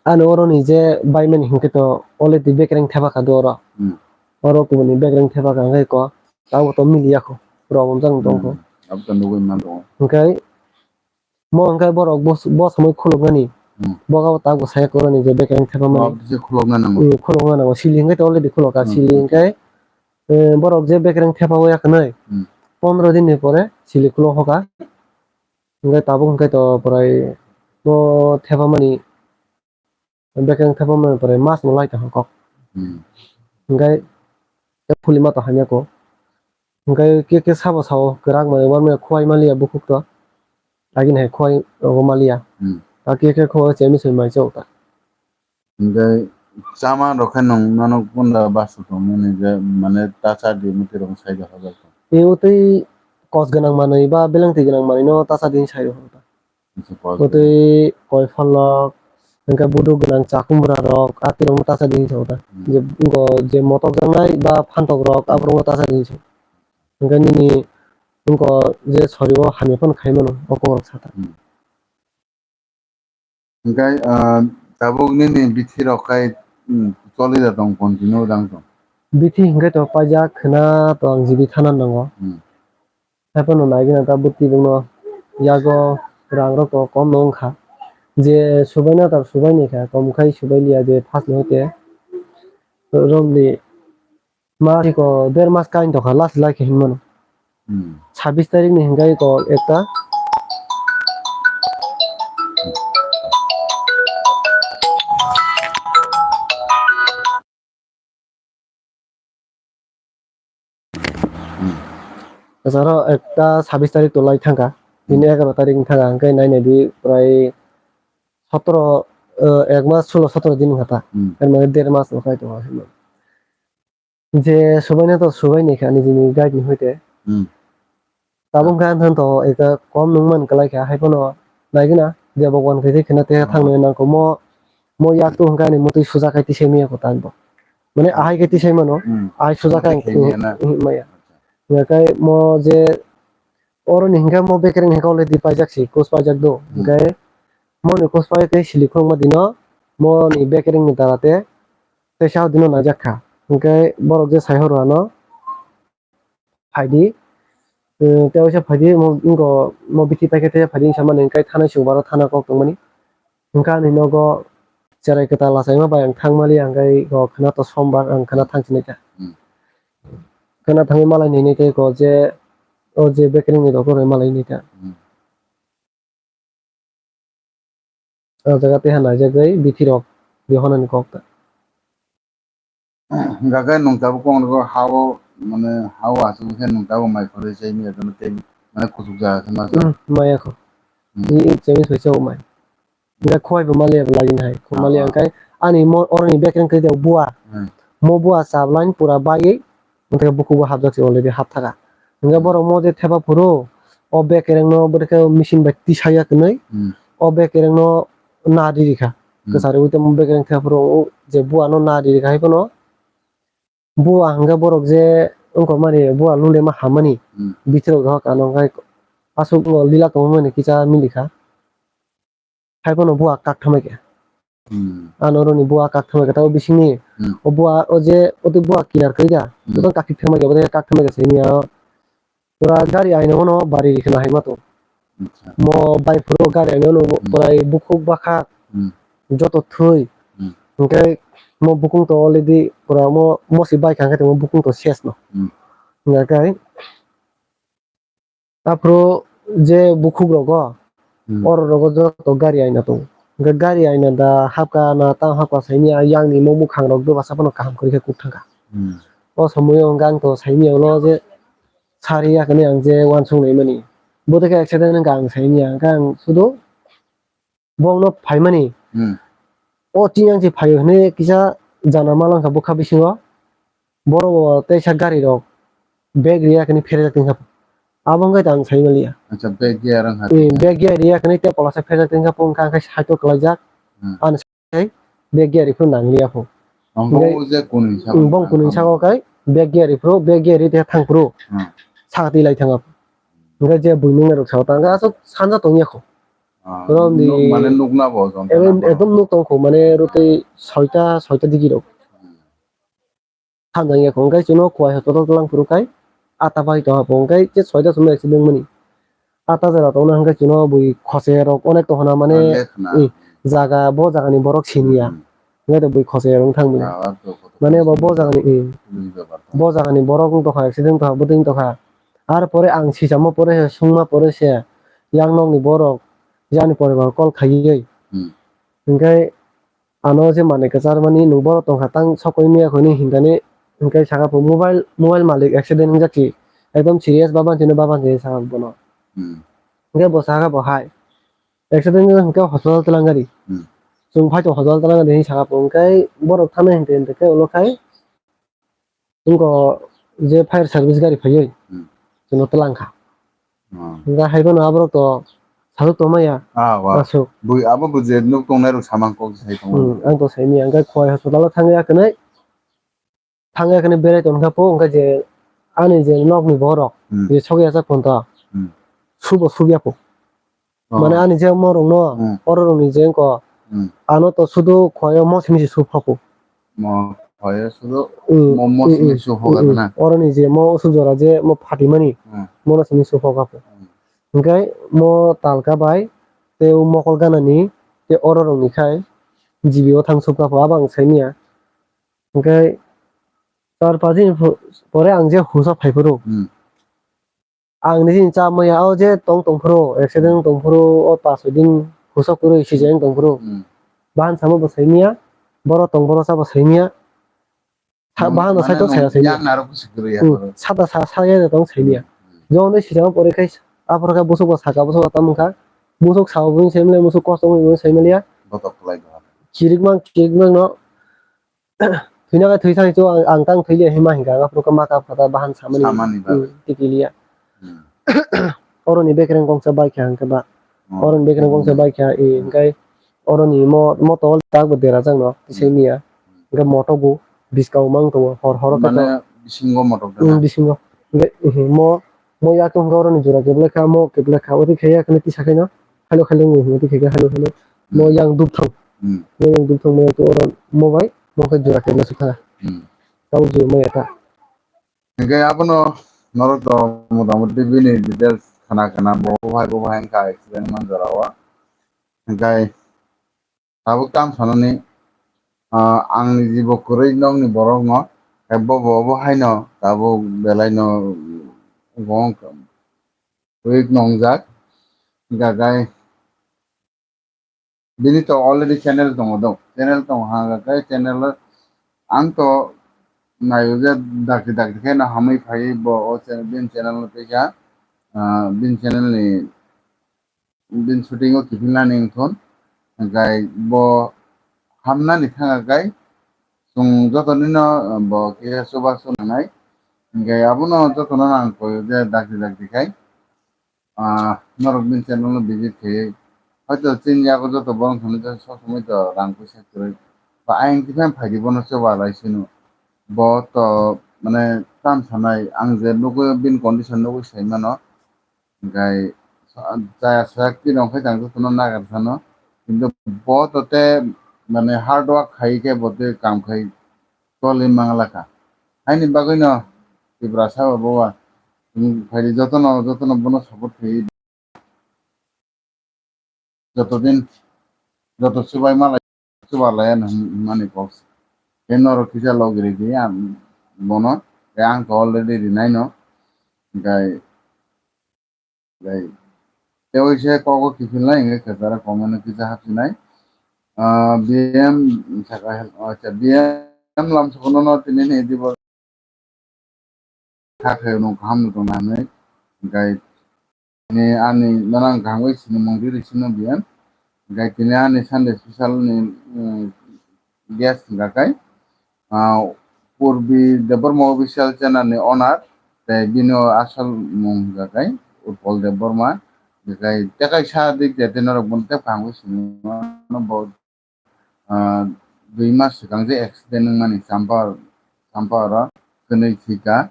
ano oroni je baimani hinkhe to already bekereng thepakha do oro. Hmm. Oro kubuni bekereng thepakha hwnkhe ko abo to miliya kho. Problem jang tongkho. Hmm. Abo to nugwi man tongo. Hwnkhe Mo hwnkhe borok bo, bo somoi khuluknani. Hmm. Bo abo tabuk saya kwrwini je bekereng thepamani. Bo aboni se khulukna nango. Hmm, khulukna nango. Sili hwnkhe to already khulukha. Hmm. Sili hwnkhe, eh, borok je bekereng thepawi ya khnai. Hmm. Pondro din ni pore sili khuluk hoka. Hwnkhe tabuk hwnkhe to prai bo thepamani Bekereng thepamani pore mas no lai tong kok. Hmm. Hwnkhe phulima tong hamya ko. Hwnkhe khe khe sabo sao kwrak mani uanmani khuai maliya bukhuk to. Agini hai khuai rogo maliya. Hmm. Ta khe khe khuai chemi soi mai chao ta. Hwnkhe chama rok khe nwng nono kunda basu tongmani je mane ta cha di mwtwi rok sai da hajak tong. Tei utwi kos gwnang manwi ba belengtwi gwnang manwi no ta cha di sai rw ta. Kotwi koi phalok, hwnkhe buduk gwnang chakhumra rok, a twi rokno tasa di hinwi sa kha. Hmm. Je, bo je motok jaknai ba phantok rok, aborokno tasa di hinwi sa. Hwnkhe nini wngkha je sori o hamya phano khai mano, o kok rok sa ta. Hmm. Hwnkhe, ah, tabuk nini bithi rok khai, hmm, choli da tong, continue dang tong? Bithi hwnkhe to paijak khwna to ang jibi thana nango. Hmm. Haiphano naigwna ta bwtwi bwkno yago rang rok to kom no wngkha. Je subaina ta subaini kha, kom khai subailia je first ni hoite romni mas iko der mas kain tongkha last lai khe hinmano. Hmm. Sabis tarik ni hwnkhe iko ekta. Hmm. Aro ekta sabis tarik to lai thangkha. Tini Hmm. egaro tarik wng thangkha, hwnkhe nai nai di prai sotoro, eh, ek mas sulo sotoro din wngkha ta. Hmm. Er mane der mas wngkha ito. Je subaina to subai naikha ani jini guide ni hoite. Hmm. Tabuk khe ang thanto eka kom nung man kwlai kha, hai phano naigwna je bo wan khe khna te thang nai nang ko mo, mo yak tu hwnkhe ani mutui suja khai tisai maya ko tang bo. Mane ahai khe tisai mano, hmm, ahai suja khai ang maya. Hwnkhe mo je oro ni hwnkhe mo bekereng hwnkhe already paijak si, course paijak do. Hmm. Hwnkhe mo ni course paijak tei sili khulukma dino mo ni bekereng ni dara te, tei sa dino naijak kha. Hwnkhe borok je sai horo ano, phaidi, eh, tei waisa phaidi, mo, wngkha mo bithi paikhe tei phaidi wngsa mani, hwnkhe thanai chwng baro thana kok tongmani. Hwnkhe ani nogo cherai kwtal achaima bai ang thang mali, ang khai kok khwna to sombar ang khwna thang sinai kha. Hmm. Khwna thangwi malai nini tei kok je, o je bekereng ni rok malai nini kha. Hmm. O jaga tei ha naijagwi bithi rok bihonani kok ta. Hwnkha khe nwng tabuk kok nokgo ha-o, mane ha-o aswk khe nwng tabuk mai khorwi chai manya khe tei mane kuchuk jaga khe ma. Hmm, maya kho. Hmm. Ni chemi soi chao mai. Hwnkha khowai bo maliya bo lagini hai. Khowai maliya hwnkhe ani mo oroni bekereng khe bua. Hmm. Mo bua chap line pura baiwi. Hwnkhe bukugo hapjak se already hapthaka. Hwnkhe borok mo je thepa phuru, o bekereng no bwrwkhe machine bai tisaya kwnwi, hmm, o bekereng no na riri kha. Hmm. Kwchariwi tongma bekereng thepa phuru o je bua no na riri kha hai phano. Bua hwnkhe borok je wngkha mani bua lule ma hammani, hmm, bithi rok dohor kano hwnkhe aswk no lila tongmani kisa mili kha. Hai phano bua kak thamai khe. Hmm. Ano roni bua kak thamai khe, tabo bisingni, hmm, o bua, o je, o twi bua kinar kwrwi kha. Hmm. Joto kak thik thamai khe, bo kak thamai khe sini ya. Pura gari aina bono bari rikhe na hai ma to. Acha. Mo bai phuru gari aina bono, hmm, pura bukhuk bakha, hmm, joto thwi. Hmm. Hwnkhe mo bukung to already pura mo, mo si bai kha khe mo bukung to ses no. Hmm. Hwnkhe kai Aphuru je bukhuk rogo, hmm, oro rogo joto gari aina tongo. Hwnkhe gari aina da hapka na tamo hapka saimanya, yang ni mo mukhang rok doba sa phano kaham kwrwi khe kuk thangkha. Hmm. O somoi o hwnkhe ang to saimanya ulo je sari ya khe ang je uansuk nai mani. Bo tei khe accident wngkha ang saimanya, hwnkhe ang sudo Bongno phaimani. Hmm. O chiyang se phaio hinwi kisa jana malangkha bwkha bisingo. Borok bo teisa gari rok bag riya khe pherjak tongkha. Abo wngkha ang sai manliya. Acha, bag gear wngkha. Hmm, bag gear riya khe tei polasa pherjak tongkha, wngkha khe side o kwlaijak. Hmm. Ani sai bag gear rifru nangliya pho. Ang bo je kunui sabo. Hmm, bong kunui sabo kai bag gear rifru, bag gear ri tei thangphru. Hmm. Sakti lai thanga. Hwnkhe je buini wngna rok sao ta, hwnkhe aswk sanja tongya kho. Ah, around the nuk-, mane nukna bo, jontona ekdom, bo. Ekdom nuk tong kho, mane rotwi soita, soita digi rok. Hmm. Thanjang ya kho, hwnkhe chwngno Khowai hospital tlang phuru khai, ata bai tongha pho, hwnkhe je soita chwngno accident mani. Ata jora tongna hwnkhe chwngno bui khose rok onek tongkhna mane, ah, lekhna, i, jaga, bo jagani borok siniya. Hmm. Hwnkhe bui khosoi rwng thang bini. Ah, to, to, mane bo, bo jagani, i, bini bepar to. Bo jagani borok wng tongkha, accident tongkha, bwtwi wng tongkha. Ar pore ang sisamo pore se, sungma pore se, yang nokni borok, yani poribar call khaiwi. Hmm. Hwnkhe ano je manwi kwchar mani nwng borok tongkha, tang sokoi miya kho hinwi hinkhe, hinkhe saka pho mobile, mobile malik accident wngjak si, ekdom serious, baban chino, baban chino saka bono. Hmm. Hwnkhe bo saka bo hai. Accident wngkha hwnkhe hospital twlang gari. Hmm. Chwng phai tong hospital twlang gari hinwi saka phuru hwnkhe borok thana hinte hinte khe ulo khai wngkha je fire service gari phaiwi, hmm, chwngno twlang kha. Hmm. Hwnkhe hai phano aborok to Aswk tongmaya. Ah, wa. Aswk. Bui, abo bo je nuk tongnai rok samang kok sai tongo. Hmm, ang to saimaya, hwnkhe Khowai hospital o thangwi akhwnai, thangwi akhwnai berai tongkha po, hwnkhe je ani je nokni borok, Hmm. je sogwi achak phunta, Hmm. subo sugya po. Oh. Mane ani je morok no, Hmm. oro rokni je wngkha, Hmm. ano to sudu Khowai o mo simi se su phaku. Mo Khowai o sudu Hmm, mo, mo hmm, simi hmm, su hmm, phaku hmm. na? Oro ni je mo usuk jora je mo phatimani, Hmm. mo no simi su phaku. Hmm. Hwnkhe mo talka bai tei o mokol gana ni tei oro rokni khai G B o thang su phaku, abo ang saimaya. Hwnkhe char panch din pho-, pore ang je husa phai phuru. Hmm. Ang nini cha maya o je tong tong phuru, accident tong phuru, o pas din husok kwrwi sijak tong phuru. Hmm. Bahan samo bo saimaya, boro tong boro cha bo saimaya. Sa-, hmm, bahan no mane sai tong no saya saimaya. Yang narok kwrwi ya Hmm. boro. Sada sa, sa ya tong saimaya. Hmm. Jong de sijak pore khai aphuru khai busuk bo saka busuk tam kha. Busuk sao bo saimaya, busuk kosto bo saimaya. Botok khlai do. Chirik mang, chirik mang no. Thwina khe thwi thang chu ang, ang tang thwi liya hinma hinka, aphuru khe ma kap kha ta bahan samani, samani ba. Hmm, tiki liya. Hmm. Oroni bekereng kongsa bai kha hwnkhe ba. Hmm. Oroni bekereng kongsa Hmm. bai kha, e, Hmm. hwnkhe oroni mo, mo tol tak bo dera jang no, tisa Hmm. miya. Hmm. Hwnkhe moto bo biskang mang tongo, hor horo khe Mane to. Bisingo motok Hmm, dana. Bisingo. Hwnkhe, eh, mo, mo yak wngkha oroni jora keblai kha, mo keblai kha, oti khe yak ni tisa khe no. Hello, hello, wngwi hwnwi twi khe hello, hello. Mo Hmm. yang duk thang. Hmm. Mo yang duk thang, mo yang tu oro mo bai, mo khe jora khe nasu kha. Hmm. Tamo jora maya ta. Hingke abono norok to motamuti bini details khana khana bo bo hai bo bo hai wngkha accident man jora o. Hingke tabuk tam sanani, ah, ang ni jibo kwrwi nokni borok no, eh, bo bo bo hai no tabuk belai no wngkha. Week nongjak. Hingka khe bini to already channel tongo do. Channel tong ha hingka khe channel o ang to naio je dakti dakti khe no hamwi phai bo o channel, bini channel no teisa, ah, bini channel ni bini shooting o kiphilnani wngthun. Hingka bo hamnani thangka khe chwng joto nino bo kisa chubachu nangnai. Hingka abono joto no ang koi je dakti dakti khai. Ah, norok bini channel no visit khe, hoito chini yago joto borok thani sob somoi to rang puisa kwrwi. Ba ayang kiphilnani phaidi bono chuba lai sino. Bo to mane tam sanai, ang je nugwi bini condition nugwi sai mano. Hingke chaya sak tini rong khai tang joto no nagar sano. Kintu bo to te mane hard work khai khe bo te kam khai toli mangla kha. Haini bagwi no Tiprasa bo bo wa. Chwng phaidi jotono, jotono bono support khlaiwi. Joto din, joto chubai malai, chuba laiya hwnmani kok. Tei norok kisa logi ridi ang bono, tei ang to already rinai no. Hingke Gai. Tei waisa kok o kiphilnai hingke kwcharo comment o kisa hapsinai. Ah, B M saka hel-, oh, acha, B M lamsokono no tini ni dibo. Kha khe no kaham no tongna hinwi. Gai. Tini ani nono ang kaham bai sinimung riri sino B M. Gai tini ani Sunday special ni, mm, guest hingka khe, ah, Purbi Debbarma official channel ni owner, tei bini asol mung hingka khe Utpal Debbarma, hingka khe tei kaisa dik de tei norok bono tei kaham khe sini mano bo, ah, dui mas swkang je accident wngmani Champa, Champa oro kwnwi thwika,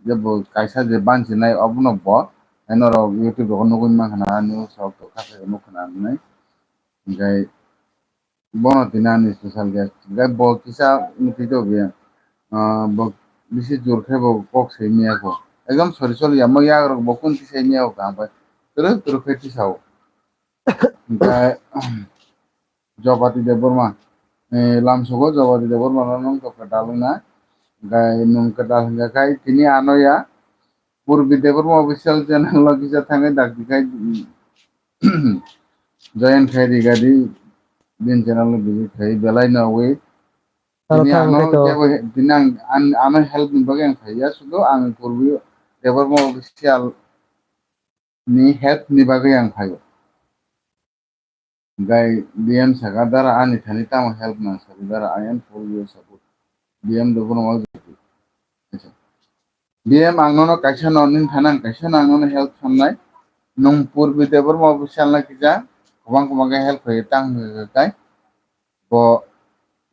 je bo kaisa je bansinai obono bo, tei norok YouTube rogo nugwi mankha na news rok to kha khe nukha na hinwi, hingkhe Bono tini ani special guest. Hingke bo kisa wngtwi tongkhe, ah, bo bisi jor khe bo kok sai maya kho. Ekdom sori sori ya, mo yak rok bo kun tisai maya kho kaham pai. Twrwk twrwk khe tisao. Hingke Jobati Debbarma, eh, lamsogo Jobati Debbarma no nwng to kwtal wngna. Hingke nwng kwtal hingka khai tini ano ya. Purbi Debbarma official channel o kisa thangwi dakti khai, join khai rigadi, bini channel o visit khai belai no wi. Tini ano kebo he-, tini ang, an-, ano help ni bagwi ang khaiya, sudu ang Purbi Debbarma official ni help ni bagwi ang khaio. Gai B M saka, "Dara, ani thani tamo help nang sadi, dara, I am full your support." B M do bono wal jodi. Acha. B M ang nono kaisa no nin thana ang kaisa no ang nono help samnai. nwng Purbi Debbarma official no kisa kwbang kwbang khe help khlaiwi tang hwnkhe bo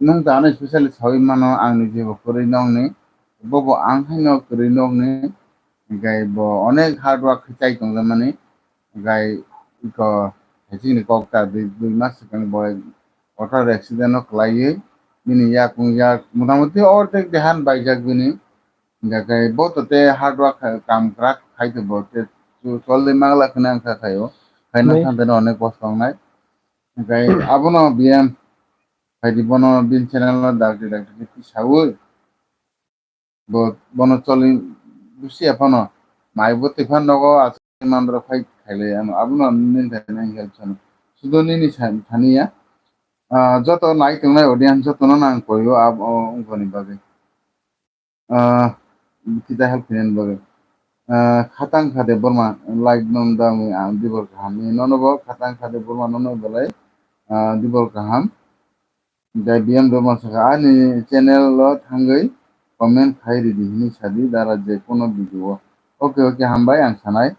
nwng ta ano specially saui mano ang ni jebo kwrwi nokni bo bo ang haino kwrwi nokni hwnkhe bo onek hard work khe chai tongjakmani hwnkhe iko haichini kok ta dui dui mas swkang bo auto accident o kwlaiwi bini yakung yak motamoti ordek dehan baijak bini. Hingkhe bo to tei hard work khai, kam kwrak khai to bo tei cholwi magla kheno wngkha khai o. Khai nai. Nang thang teno onek kosto wngnai. Hingkhe abono B M khai di bono bini channel no dakti dakti khe tisaui. Bo, bono choli busia phano. Mai bo twi phano nogo aswk mandra khai khailai ano. Abono nini thani help sano. Sudo nini sa-, thani ya. Ah, joto nai tongnai audience jotono nang koyo abo, o, wngkoni bagwi. Ah, kita help khainani bagwi. Ah, khatang kha de Borma, like nom da mui ang dibor kaham. Ni nono bo khatang kha de Borma nono belai, ah, dibor kaham. Jai B M Debbarma saka ani channel lo thangwi comment khai ridi hini sadi dara je kono video. Okay, okay, hambai ang sanai.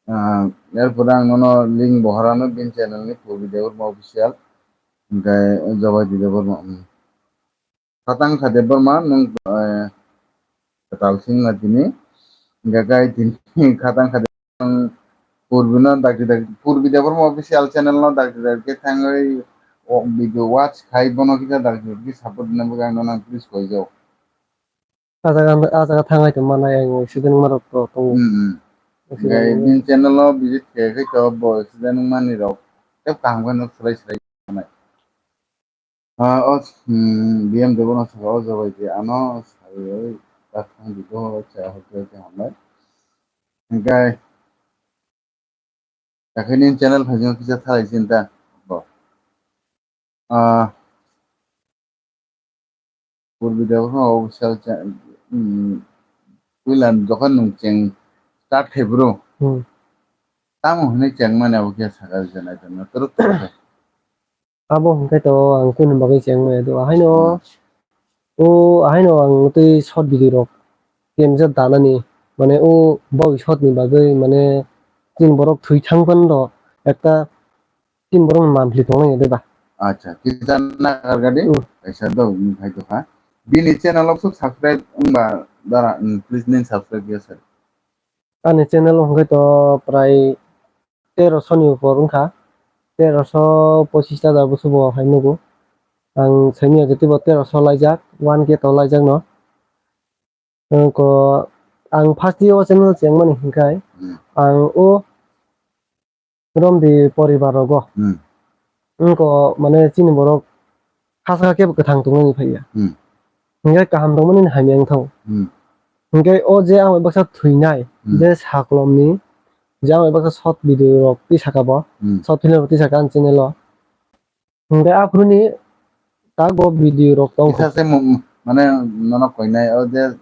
Ah, erpore ang nono link bohorano bin channel ni Purbi Debbarma official. Hingkhe Jobaiti Debbarma, hmm. Khatang kha Debbarma nwng, eh, kwtal singna tini. Hingkhe kai tini khatang kha Debbarma nwng Purbi no dakti dakti, Purbi Debbarma official channel no dakti dakti khe thangwi o video watch khai bono kisa dakti dakti khe support rwna bagwi ang nono please koi jak. Ah jaga, ah jaga thanglai tongma nai ang accident wngma rok to tongo. Hmm, hmm. Accident wngma. Hingkhe bini channel o visit khe khai to bo accident wngmani rok tei kaham khe no swlai swlai. Ah, o, hmm, B M Debbarma saka o Jobaiti ano sawi ta thang di do cha hote hote hambai. Hingkhe Dakhe nini channel phaijak kisa thalai sinta bo. Ah, Purbi Debbarma official cha-, hmm, puila jokhon nwng cheng start khai bro. Hmm. Tamo hwnwi chengmani abo khe saka rwja nai tongno, torok torok khe. Abo hwnkhe to ang kunu bagwi chengmaya do. Ahaino, hmm, o ahaino ang tei short video rok kemjak danani, mane o bawai short ni bagwi, mane tin borok thwi thang phano do ekta tin borok ni monthly tongnai de ba. Acha, kisa nagar gadi, hmm, kaisa do, hmm, hai to ha. Bini channel o sok subscribe wngba dara, hmm, please nini subscribe ya sir. Ani channel o hwnkhe to prai teroso ni upor wngkha, teroso pochis hajar bwswk bo hai nugo. Ang saimanya je teibo teroso laijak, one K to laijak no. Wngkha ang first o channel chengmani hwnkhe, hmm, ang o Romdi poribar rogo. Hmm. Wngkha mane chini borok hachal khe kwthang tongmani phaiya. Hmm. Hingkhe kaham tongmani hamya wngthango. Hmm. Hingkhe o je ang bai baksa thwinai, hmm, je saklomni, je ang bai baksa short video rok tisaka bo, hmm, short film rok tisaka ani channel o. Hingkhe aphuruni tago video rok tong kisa se mo-, mane nono koinai o je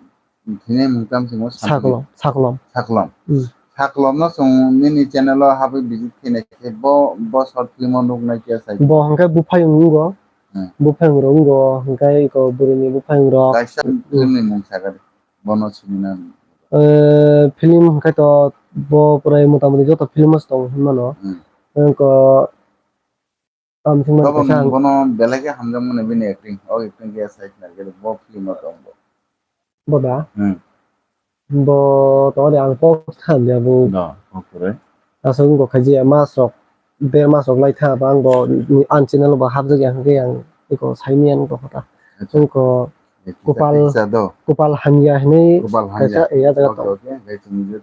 thwinai mung tam simo saklom, saklom. Saklom. Hmm. Saklom no chwng nini channel o habwi visit khainai khe bo, bo short film o nuknai khe sai. Bo hingkhe buphayung wnggo. Hmm. Buphayung rok wnggo, hingkhe iko bwrwini buphayung rok. Kaisa, hmm, film ni mung sakadi. Bono sinina. Eh, film hingkhe to bo prai motamoti joto film o se tongo hinmano. Hmm. Wngkha Tamsingmani kaisa ang bono belai khe hamjakmani bini acting. O acting khe sai khna khe bo film o tong bo. Bo da? Hmm. Bo tongri ang kok than ya bo. No, kok kwrwi. Aswk wngkha khaji mas rok, der mas rok lai tha ba ang bo ani channel bo hapjak ya hwnkhe ang eko saini ang bo kota. Acha. Wngkha kisa, Kupal, kisa do. Kupal Hanya hinwi. Kupal Hanya. Kaisa ya jaga tong. Okay, okay. Hwnkhe chwng je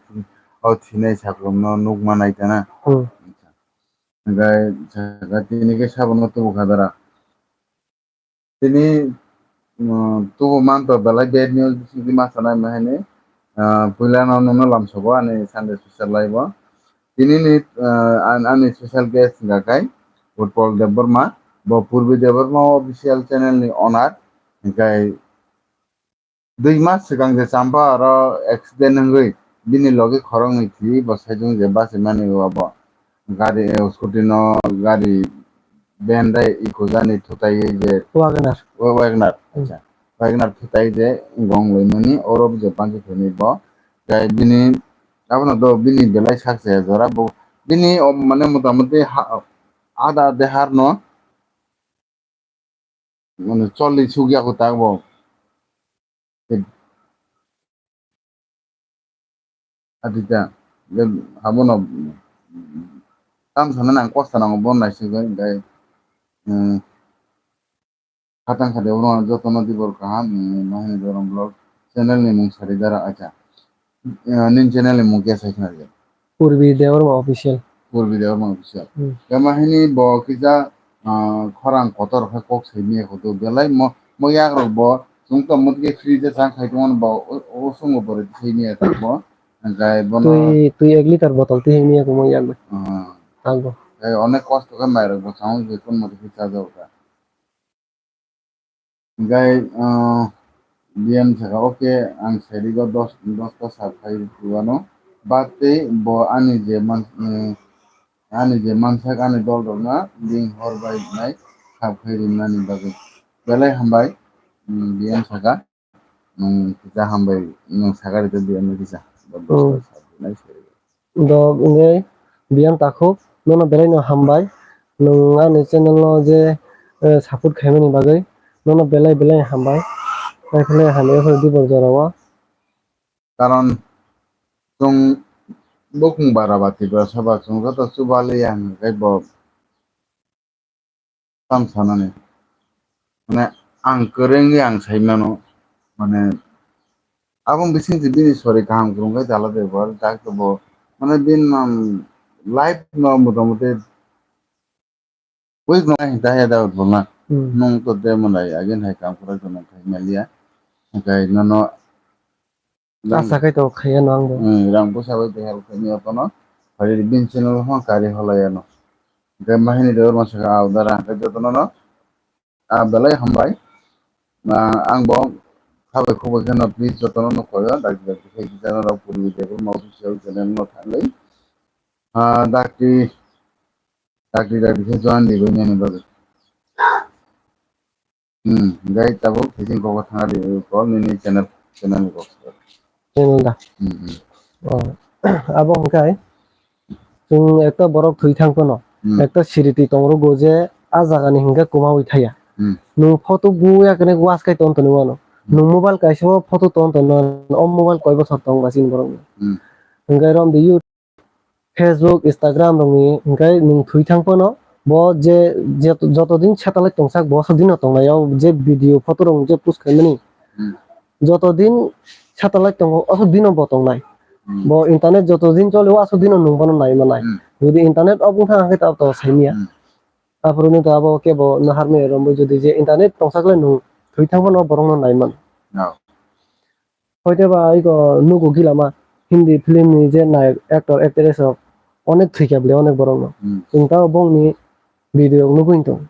o thinai saklom no nukma nai ta na. Hmm. Acha. Hingkhe saka tini khe sabono tubu kha dara. Tini, mm, tubu manto belai bad news bisingtwi ma sanai ma hwnwi, ah, puila no nono lamsogo ani Sunday special live o. Tini ni, ah, an-, ani special guest hingka khe Utpal Debbarma, bo Purbi Debbarma official channel ni owner, hingkhe Dui mas swkang je Champa aro accident wngwi bini logi khoroknwi thwiwi bo saichung je bachimani o bo gari, eh, scooty no gari van dai ikujani thutaiwi je Wagoner. Wa-, Wagoner, hmm, acha. Wagoner thutai je gong loimani oro bo je bangkhe thwinwi bo tei bini Abono do bini belai sak se jora bo bini o mane motamuti ha-, ada dehar no mane choli sugya ko tak bo. Adita, le abono tam sana nang kosta nango bon naisingwi gai, eh, Khatang kha de oro jotono dibor kaham, eh, Mahini Dorom Vlog channel ni mung sari dara acha. Eh, nini channel ni mung khe sai khna rwdi. Purbi Debbarma Official. Purbi Debbarma Official. Hmm. Khe Mahini bo kisa, ah, khorang kotor khe kok sai miya kho to belai mo, mo yak rok bo chwng to mut khe free je chang khai tongmani bo o, o sungo bo rwdi sai miya kho bo. Hwnkhe bono twi, twi ek liter botol twi hai miya kho mo yak bai. Ah. Tango. Khe onek kosto khe mai rok bo chang je kun mot khe cha jao ta. Hingkai, ah, B M saka, "Okay, ang seri go dos, dos ta sab khai rwano, but tei bo ani je man, eh, ani je mansak ani dol rok no bini hor bai nai sab khai rimnani bagwi." Belai hambai, mm, B M saka, nwng kisa hambai, nwng saka rite B M no kisa. Dos ta sab khai nai seri go. Do wngwi biyang takhuk, nono belai no hambai. Nwng ani channel no je, eh, support khaimani bagwi nono belai belai hambai. Naikhwlai hambai o dibor jora o. Karon chwng bukung bara ba Tiprasa ba chwng joto chuba liya hwnkhe bo. Tam sanani. Mane, ang kwrwngwi ang sai mano. Mane, aboni bising se bini sori kaham kwrwng khe jala de bo, tak to bo. Mane, bini, um, life no motamuti week no hinta ya da utbol na. Hmm. Nung to de mwnai, again hai kam kwrwng to nung khai maliya. Hwnkhe nono Rang, asa khai to khaiya no ang bo. Hmm, rang bwsa bai de help khaini jotono. Phai bini channel o phano kari holai ano. Hwnkhe Mahini Debbarma saka, "Ah, uda rang khe jotono no, ah, belai hambai." Ah, ang bo khabai khubui kheno please jotono no khoyo. Dakti dakti khe channel rok Purbi Debbarma official channel no thangwi. Ah, dakti dakti dakti khe join di bai nani bagwi. Hmm, gai tabuk thising kok thang di kok nini channel, channel kok. Channel da. Hmm, hmm. Oh. Abo hwnkhe chwng ekta borok thwi thang phano, hmm, ekta siriti tong rwgo je a jaga ni hwnkhe kwmawi thaya. Hmm. Nwng photo buya kene was kai ton toni wano. Hmm. Nwng mobile kaisa o photo ton ton o mobile koi bosor tong ba chini borok ni. Hmm. Hwnkhe rom di you Facebook, Instagram rokni hwnkhe nwng thwi thang phano bo je, je joto din satellite tongsak bo aswk dino tongnai, o je video photo rok je post khaimani, hmm, joto din satellite tongo aswk dino bo tongnai. Hmm. Bo internet joto din choli o aswk dino nwng bono nai manai. Hmm. Jodi internet off wngkha hwnkhe tabuk to saimanya. Hmm. Aphuru no to abo kebo no harmai romwi jodi je internet tongsak le nwng thwi thang phano borok no nai mano. No. Hoite ba iko nugo gilama Hindi film ni je nayok actor actress rok onek thwikha bwle onek borok no. Hmm. Chwng tamo bongni video rok nugwi tong.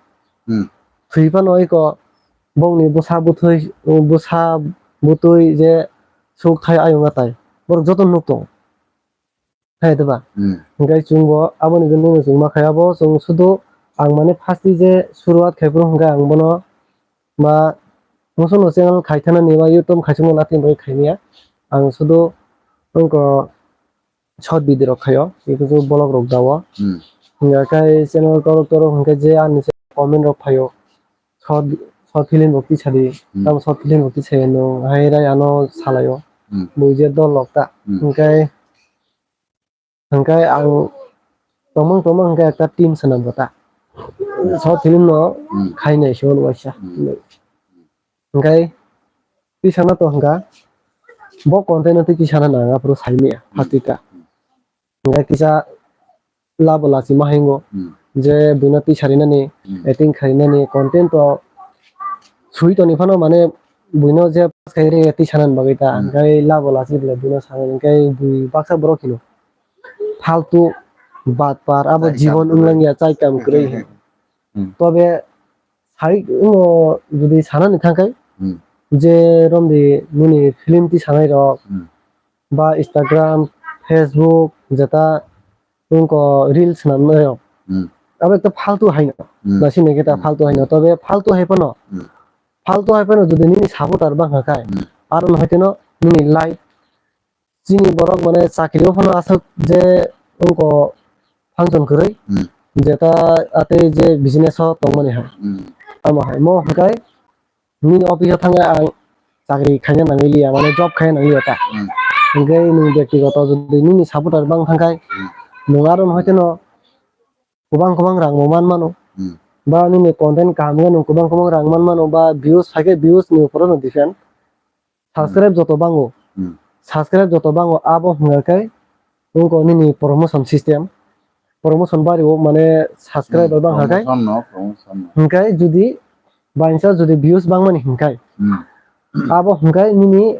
Hmm. Thwi phano iko bongni bwsa bwthwi, bwsa bwtwi je suk thai ayung atai. Borok joto nuk tong. Hai diba? Hmm. Hingke chwng bo aboni bagwi no chwng ma khe abo chwng sudu ang mane first je suruat khai phuru hingke ang bono ba musu no channel khai thana ni ba YouTube khai chwng no natin bai khai niya. Ang sudu wngko short video rok khaio, YouTube vlog rok dao. Hmm. Hingke kai channel torok torok hingke je ani comment rok phaio. Short, short film rok tisadi, hmm, tamo short film rok tisai no hai rai ano salaio. Hmm. Bo je dol rok ta. Hmm. Hingke Hingke ang tongmung tongmung hingke ekta team swnam kota. Short film no, hmm, khainai se uaisa. Hmm. Hingke tisana to hingka bo content no twi tisana nang aphuru saimaya, hmm, phatika. Hingke kisa labo lachima hingo, hmm, je buino tisarinani, hmm, acting khainani content to sui toni phano mane buino je pass khai re tisanani bagwi ta, hmm, hingke labo lachi bwle buino sango hingke bui baksa borok hino. Faltu, batpar, abo chai jibon kam kwrwi. Wnglang ya, chai kam kwrwi. Hmm. Tobe sai, o, jodi sanani thangkhai, hmm, je romdi nini film tisanai rok, hmm, ba Instagram, Facebook, jeta wngko reels swnamnai rok. Hmm. Abo ekta faltu haino. Hmm. Nasi neke ta, hmm, faltu haino. Tobe faltu hai phano. Hmm. Faltu hai phano jodi nini supporter bangkha khai, hmm, aro no hoiteno nini like chini borok mane chakri o phano aswk je wngkha function kwrwi, Hmm. jeta atei je business o tongmani hai. Hmm. Amo hai mo hwnkhe nini office o thangwi ang chakri khaina nangwi liya, mane job khaina nangwi liya ta. Hmm. Hwnkhe nini bektigoto jodi nini supporter bang thangkhai, Hmm. nwng aro no hoite no kwbang kwbang rang bo man mano. Hmm. Ba nini content kaham wngkhe nwng kwbang kwbang rang man mano, ba views phaikhe views ni upor no depend. Subscribe joto bango. Hmm. Subscribe joto bango abo hwnkha khe wngkha nini promotion system. Promotion bari o mane subscriber Hmm, bang kha khe. Promotion no, promotion no. Hwnkhe jodi bainsa jodi views bangmani hwnkhe. Hmm. Abo hwnkhe nini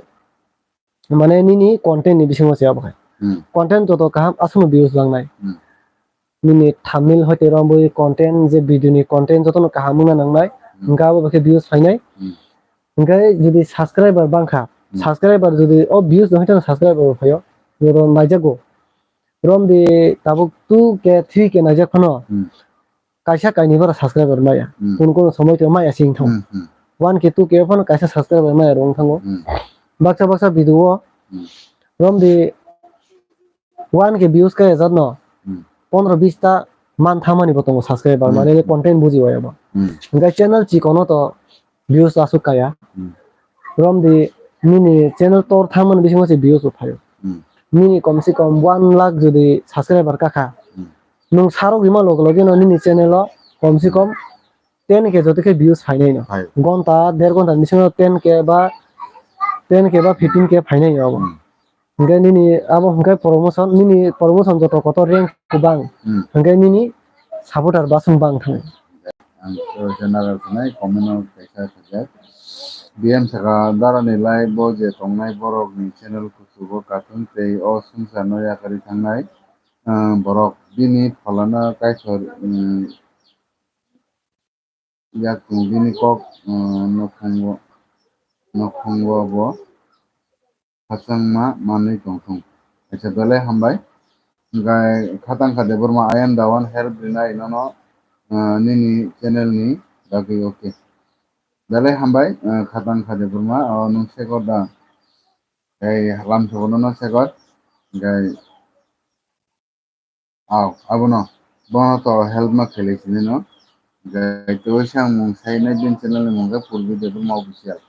mane nini content ni bisingo se abo khai. Hmm. Content joto kaham aswkno views bangnai. Hmm. Nini thumbnail hoite romwi content je video ni content jotono kaham wngna nangnai. Hmm. Hwnkhe abo bai khe views phainai. Hmm. Hwnkhe jodi subscriber bangkha, Hmm. subscriber jodi o views no hoite subscriber bo phaio, jodi naijago. Romdi tabuk two K, three K naijak phano. Hmm. Kaisa kainwi bara subscriber maya. Hmm. Kun kun somoi to maya sing thong. Hmm, hmm. One K, two K phano kaisa subscriber maya rong thango. Hmm. Baksa baksa video o Hmm. romdi one K views kaya jat no. Hmm. Pondro bis ta man thamani bo tongo subscriber Hmm. mane content buji waya bo. Hmm. Hwnkhe channel chikono to views aswk kaya. Hmm. Romdi nini channel tor thangmani bisingo se views bo phaio. Hmm. Nini kom se kom one lakh jodi subscriber kakha, Hmm. nwng sarok rima loge loge no nini channel o kom se kom ten K joto khe views phainai no. Phai. Gonta, der gonta bisingo ten K ba ten K ba fifteen K phainai no abo. Hmm. Hwnkhe nini abo hwnkhe promotion, nini promotion joto kotor rank kwbang. Hmm. Hwnkhe nini supporter basong bang thang. Ang to channel rok nai comment o kaisa sajak. B M saka dara ni live bo je tongnai borok ni channel kuchugo kathung tei o swngchar no yakarwi thangnai, ah, borok bini pholana Kaitor, um, yakung bini kok, ah, nokhungo, nokhungo bo khachangma manwi tongthung. Acha belai hambai. Hwnkhe khatang kha Debbarma ayang dawan help rinai nono, ah, nini channel ni bagwi, okay. Belai hambai, ah, khatang kha Debbarma, o nwng sekot da. Tei lam sobono no sekot. Hwnkhe Aw, abono. Bono to help ma khailai sini no. Gai to sang mung sai nai din channel ni mung khe full video bo ma official.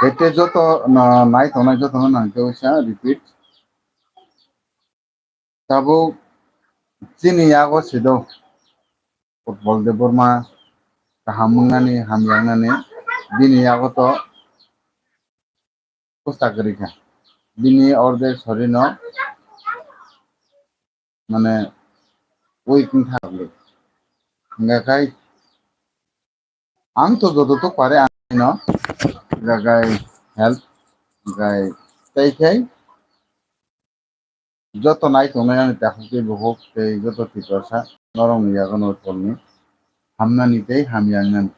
Ete joto na nai tongnai joto no nang khe sa repeat. Tabuk chini yago sido Utpal Debbarma kaham wngnani, hamya wngnani, bini yago to pusta kwrwi kha. Bini ordek sorino mane weak wngkha. Hwnga khai ang to joto to pare ang no jagai help gai tei khai joto nai tongnai ani takhuk tei bukhuk tei joto Tiprasa norokni yago no tongni hamnani tei hamya wngnani.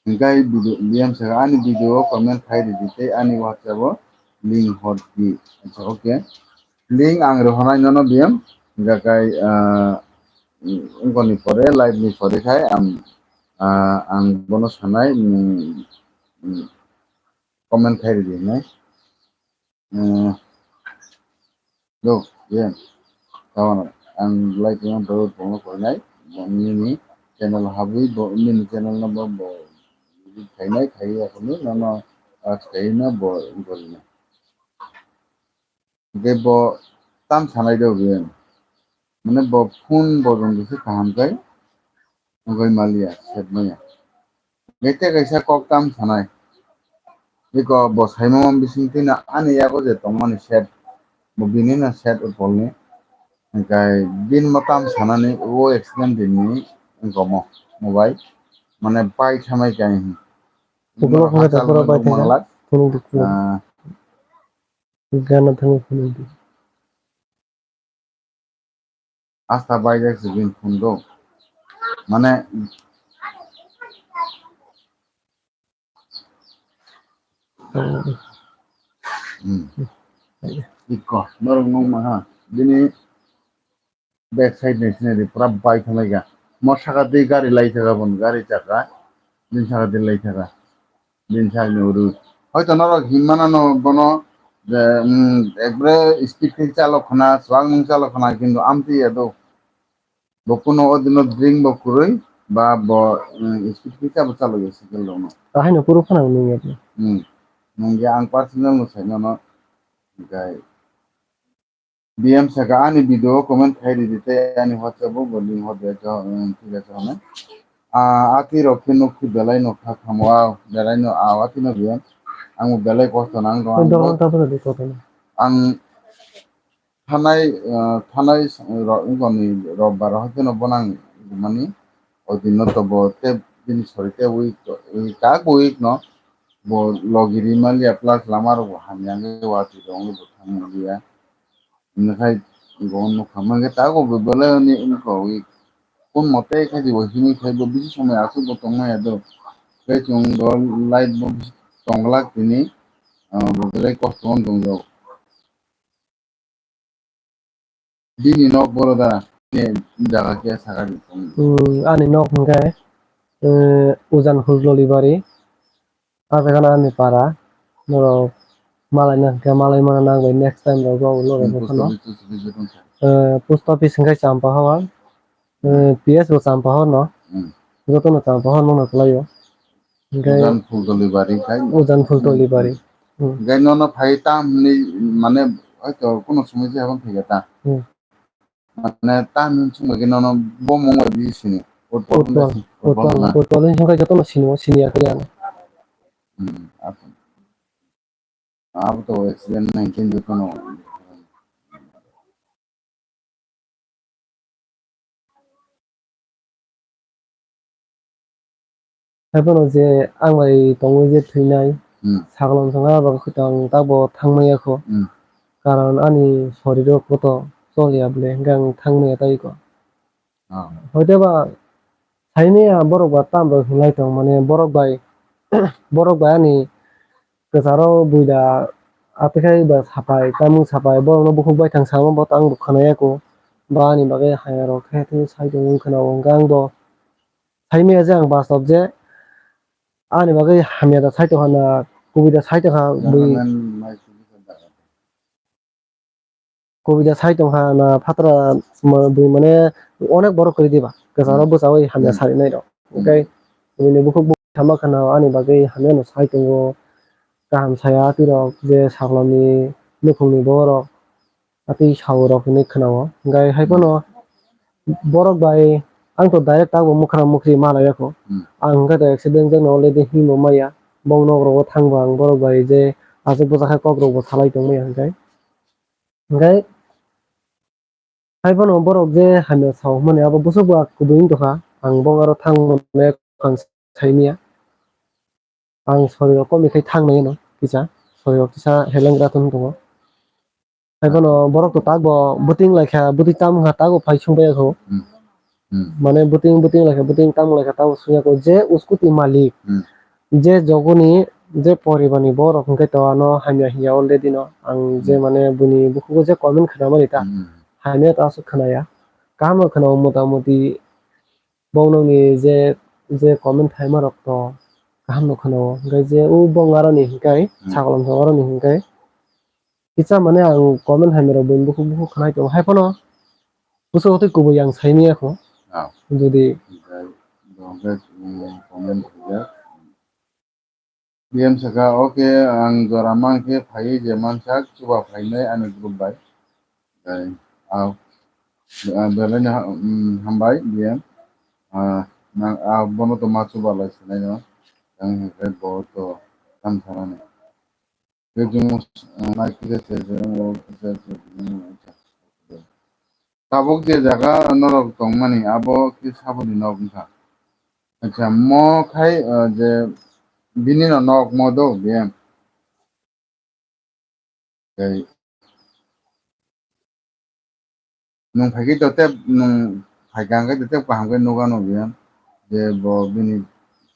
Hwnkhe video, B M saka ani video o comment khai ridi tei ani WhatsApp o link hor di. Acha, okay. Link ang rohornai nono B M. Hwnkhe kai, ah, wngkoni pore, live ni pore khai ang, ah, ang bono sanai, mm, mm, comment khai ridi hinai. Eh, do, ye, kawan, ang like no do, bono koinai, bo nini channel habwi, bo nini channel no bo, bo, khainai, khai ya kunu, no, no, ask khai na, bo, bo na. Ge bo, tam sanai do, ge, mane bo, phone bo rong se kaham kai, nogoi maliya, set maya. Hwnkhe tei kaisa kok tam sanai. Eko bo saimano bisingtwi no ani yago je tongmani set, bo bini no set Utpalni. Hwnkhe bini bo tam sanani o accident dinni wngkha omo mobile. Mane pai thamai khe ani. Ukulok hwnkhe tei pura pai thangkha. Manglak. Phunuk di, phunuk di. Ah. Gana thangwi phunuk di. Asta baijak se bini phone do. Mane, hmm. Iko, norok nung ma ha. Bini back side ni scenery pura bai thanglaika. Mo saka di gari lai thaka bon, gari chaka. Bini saka di lai thaka. Bini saka ni uru. Hoito norok hinmana no bono je, mm, ekbre speed khe chalok khna, swang nung chalok khna, kintu amtwi ya do. Bo kuno o dino drink bo kwrwi, ba bo, mm, speed kisa bo chalogwi cycle rokno. Ahai no kuru phano nung ya. Hmm. Nung ya ang personal no sai nono. Gai. B M saka ani video comment khai ridi tei ani WhatsApp o bo link hor de cho, mm, thik ache hone. Ah, ati rok khe nuk belai no kha khamo, ah, belai no, ah, ati no B M. Ang bo belai kosto nang rw, ang bo. Ang thanai, ah, thanai s-, ro-, wngkha ni rob bar o haikhe no bono ang mani o din no to bo tei bini sori tei week, week, kak bo week no bo logi ri man liya, plus lama rok bo hamya wngwi watwi rok wngwi bo thang man liya. Hwnwi khai bo nukha man khe tabuk bo belai oni wngkha week. Kun mote khe bo himwi khai bo bisi somoi aswk bo tong maya do. Tei chwng bo light bo tong glak tini, ah, bo belai kosto wng tong jago. Bini nok boro da, bini jaga khe saka di tong. Hmm, ani nok hwnkhe, eh, Ujan Phul Doli Bari, ah jaga no ani para, norok malai na hwnkhe malai mano nang bai next time rok bo norok Hmm, post phano. Office, office, office, office. Eh, post office hwnkhe Champahor, eh, P S bo Champahor no, Hmm. joto no Champahor no kwlai o. Hingke Ujan Phul Doli Bari khai. Ujan Phul Doli Bari. Hmm. Hingke nono phai tam hinwi mane hoito kuno somoi se habang phai ta. Hmm. Mane tam hin sung bai nono bo mung bai bisi sini. Utpal, Utpal, Utpal, Utpal, na. Utpal hin sung kai joto no sini, sini ya kaya. Hmm, apa. Abo to accident nineteen joto no. Haiphano je ang bai tongwi je thwinai, Hmm. Saklom songha abo khe to ang tabo thangmaya kho. Hmm. Karon ani soriro koto choliya bole, hingke ang thangmaya tei kho. Ah. Hoiteba saimaya borok ba tamrok hinlai tong, mane borok bai, borok bai ani kwcharo buida atwkhai ba sapai, tamung sapai, borokno bukhuk baithang sama bo tang bo khwnaya kho. Ba ani bagwi hamyarok khe thwi sai tongwi khwnao, hwnkhe ang bo saimaya je ang bastob je ani bagwi hamya da sai tongkha na, kubui da sai tongkha bui. Government mai sugwi sa da. Kubui da sai tongkha na phatra ma-, bui mane onek borok kwrwi diba. Kwcharo Hmm. bwchaui hamya Hmm. sarinai rok. Hmm. Hwnkhe bini bukhuk bukhuk sama khana ani bagwi hamya no sai tongo. Kaham saya atirok je saklomni nukhungni borok atwi saurok hinwi khwnao. Hwnkhe haiphano Hmm. borok bai ang to direct tabuk mukhra mukhri malaiya kho. Hmm. Ang hwnkhe to accident jani already himbo maya. Bong nok rogo thangbo ang borok bai je aswk bwchak khe kok rokbo salai tongmaya hwnkhe. Hwnkhe haiphano borok je hamya sao hwnmani abo bwswk bo kubui wng tongkha, ang bo aro thang mano ang saimanya. Ang soriro komi khai thang nai no kisa, soriro kisa helengra tong tongo. Haiphano borok to takbo bwtwing laikha, bwtwing tam wngkha takbo phai sung baiya kho. Hmm. Hmm. Mane bwtwing, bwtwing laikha, bwtwing tamo laikha, tamo sungya kho je scooty malik, Hmm. je jogoni, je poribarni borok hwnkhe to ano hamya hinya already no. Ang je Hmm. mane buni bukhugo je comment khwnamani ta, Hmm. hamya ta aswk khwnaya. Kaham no khwnao motamoti bongnokni je, je comment khaima rok to kaham no khwnao. Hwnkhe je o bong aroni hwnkhe, Hmm. Saklom song aroni hwnkhe, Kisa mane ang comment hamya rok buini bukhuk bukhuk khwnai tongo. Haiphano bwswk twi kubui ang saimanya kho. Ah. Jodi Hwnkhe, hwnkhe, mm, comment hwnkhe. B M saka, okay, ang jora mankhe phaiwi je mansak chuba phainai ani group bai. Tei, ah, ah, belai no ha-, mm, hambai B M. Ah, nang, ah, bono to ma chuba lai sinai no. Ang hwnkhe bo to tamo sanani. Tei chwng, ah, nai kisa se, se, o kisa se, tabuk je jaga norok tongmani, abo khe saboni nok wngkha. Acha, mo khai, ah, je bini no nok mo do, biyang. Tei Nwng phaikhe to tei nwng phaikha hwnkhe to tei kaham khe nukha nw biyang je bo bini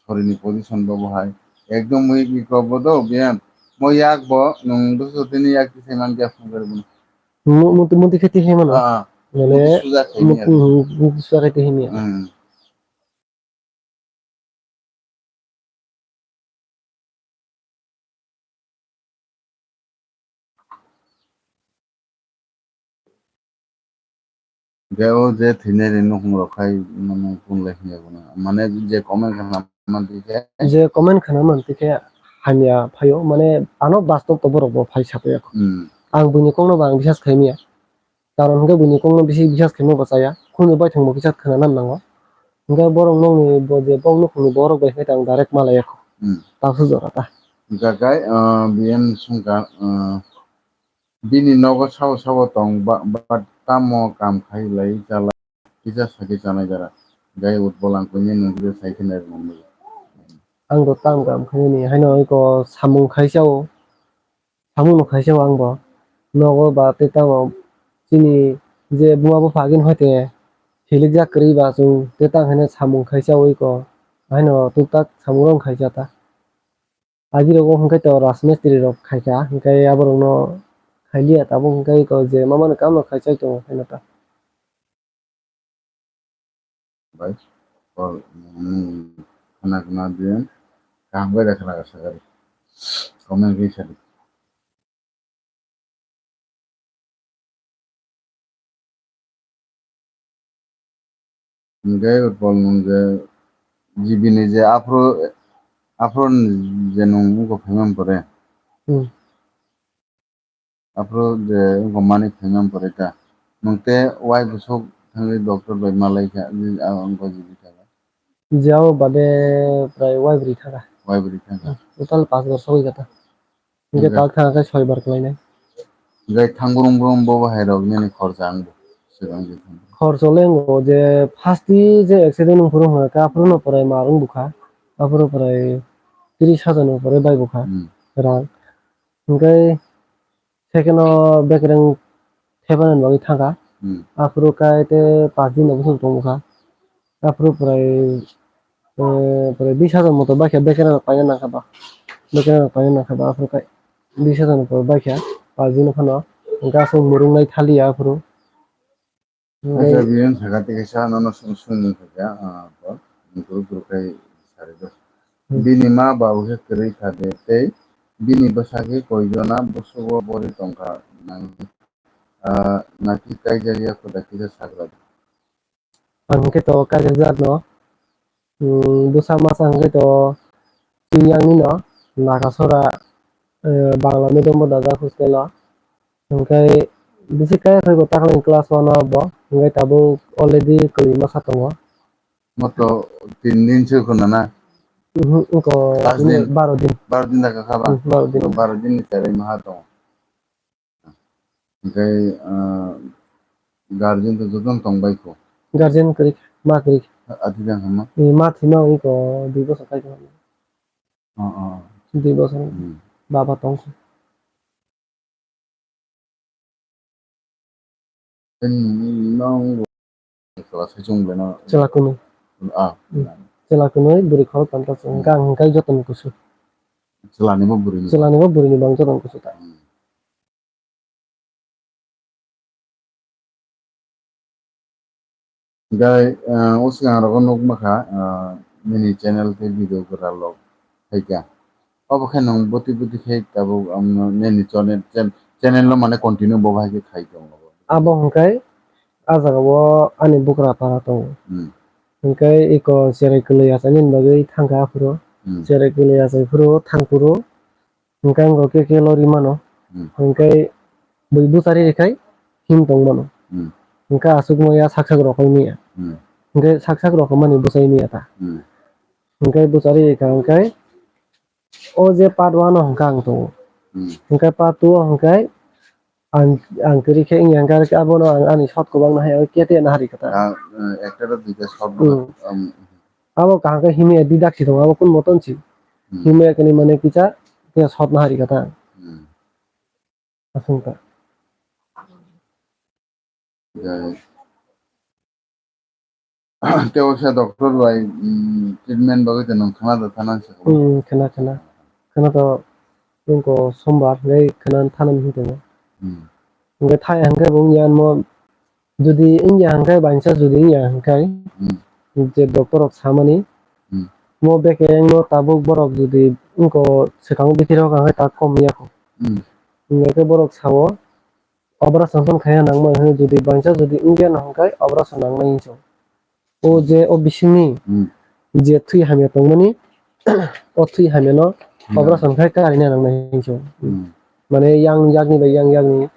sorini position bo bo hai ekdom weak weak rok bo do biyang mo yak bo nwng bwswk tini yak tisai mankhe phone khe bono Mu-, muti, muti khe twi himano. Ah, ah. Mane, muti suja khe muti, himya. Hmm, muti suja khe twi himya. Hmm. Hwnkhe o je thwinai ni nukhung rok khai mano kunlai hwnwi mano. Mane je comment khna mantwi khe. Je comment khna mantwi khe hamya phaio, mane ano bastop to borok bo phai sapai ya kho. Hmm. Ang buini kokno bo ang bisas khai manya. Karon hwnkhe buini kokno bisi bisas khaima bo chaya. Khunju baithang bo kisa khna nang nango. Hwnkhe borok nokni bo je bok nukhungni borok bai khe ang direct malai ya kho. Hmm. Taksu jora ta. Hwnkhe kai, ah, B M Sungkar, ah, bini nogo sabo sabo tong ba, ba tamo kam khai lai chala kisa sakhe chanai jora. Gai utpol ang kuni nungkhe sai khe nai rwmani. Ang bo tam kam khainani haino iko samung khai chao. Samung no khaisa o ang bo nogo ba tei tamo chini je buma bupha agini hoite hilikjak kwrwi ba chwng tei tang haino samung khaisa o iko haino tuktak samung rok khaisa ta. Agi rogo hwnkhe to rajmistri rok khaikha hwnkhe aborok no khailiya tabuk hwnkhe iko je mamani kam no khaisa tongo haino ta. Bai, o, mm, khna khna din, kaham bai da khna ka sakari. Comment khe sadi. Hwnkhe utpol nung je G B ni je aphuru, aphuru je nung uko phaimani pore. Hmm. Aphuru je wngkha mani phaimani pore ta. Nwng tei wai bwswk thangwi doctor bai malai kha, je, ah, wngkha G B thangwi. Jao bade prai wai bwrwi thangkha. Wai bwrwi thangkha. Hmm, total pas bar sogwi kha ta. Hwnkhe hwnkhe tal thangkha khe soi bar kwlainai. Hwnkhe thang brum brum bo bahai rok nini khorcha wngbo swkang je thang. Khorcho le wngo je first ni je accident wngphuru hwnkha khe aphuru no prai mar wng bukha. Aphuru prai tris hajar no pore bai bukha. Hmm. Rang. Hwnkhe second o bekereng thepana bagwi thangkha. Hmm. Aphuru kai tei pas din no bwswk tongkha. Aphuru prai, eh, prai bis hajar moto baikha bekereng rok paina nangkha ba. Bekereng rok paina nangkha ba aphuru kai bis hajar moto baikha pas din phano. Hwnkhe aswk mwrwk nai thaliya aphuru. Acha, biyang saka tei kaisa nono sung-, sungmung khaikha, ah, bo, guru guru khai sari do. Hmm. Bini ma babu khe kwrwi kha de, tei bini bwsa khe koi jona bwswk o bori tongkha nang, ah, naki kaijakya khuda kisa sagra di. Ang hwnkhe to kaijakya no, hmm, bwsa masa hwnkhe to chini yang nino Nagasora, eh, Bangla medium bo dajak hostel o. Hwnkhe bisi kaya khai bo takhwlai class one o bo, hwnkhe tabuk already kwrwi masa tongo. Moto tin din se khuna na? Mhm, wngkha class din? Baro din. Baro din da kha ba? Hmm, baro din. Baro din ni cherai maha tongo. Hwnkhe, ah, guardian to jotono tong bai kho? Guardian kwrwi, ma kwrwi. Ati dang hama? Eh, ma thwima wngkha dui bosor khai tong. Oh, oh. Dui bosor. Hmm. Baba tong kho. Nwng chwla saichung belai no. Chwla kwnwi. Ah. Hmm. Chwla kwnwi, bwrwi khorok tanta chwng. Hmm. Hwnkhe ang hwnkhe jotono kusu. Chwla ni bo bwrwi ni. Chwla ni bo bwrwi ni bo ang jotono kusu ta. Hmm. Gai, ah, o swkang rogo nukma kha, ah, nini channel tei video kwral rok hai kha. Obo khe nwng bwtwi bwtwi khe tabuk, um, nini channel, chan-, channel no mane continue bo bahai khe khai tongo. Abo hwnkhe a jaga o ani bukra para tongo. Hmm. Hwnkhe eko cherai kwlwi achai nini bagwi thangkha aphuru. Hmm. Cherai kwlwi achai phuru thangphuru. Hwnkhe ang rok khe khe lori mano. Hmm. Hwnkhe bui bwchari rwkhai him tong mano. Hmm. Hwnkhe aswk maya sak sak rok wng maya. Hmm. Hwnkhe sak sak rok wng mani bwchai maya ta. Hmm. Hwnkhe bwchari rwkha hwnkhe o je part one o hwnkhe ang tongo. Hmm. Hwnkhe part two o hwnkhe ang, ang kwrwi khe wngya hwnkhe abono ang ani shot kwbangma hai kete na hari kha ta. Ah, eh, ekta ro duita shot. Hmm. Um. Abo kaham khe himya di dak si tongo, abo kun moton si. Hmm. Himya kani mane kisa, kisa sot na hari kata. Hmm. Asung ta. Jai. Tei o sa doctor bai, mm, treatment bagwi tei nwng khna da thana se. Hmm, khna, khna. Khna to nwng ko sombar gai khna thana ni hintongo. Hmm. Hwnkhe thai hwnkhe bo wngya mo, jodi wngya hwnkhe, bainsa jodi wngya hwnkhe, Hmm. je doctor rok samani, Hmm. mo beke wngno tabuk borok jodi wngko swkang bithi rok hwnkhe tak kom ya kho. Hmm. Hwnkhe borok sao, operation khaina nangma hwnwi, jodi bainsa jodi wngya hwnkhe operation nangnai hinwi sao. O je o bisingni Hmm. je thwi hamya tongmani, o thwi hamyano Hmm. operation khai karina nangnai hinwi sao. Hmm. Mane yang yakni bai yang yakni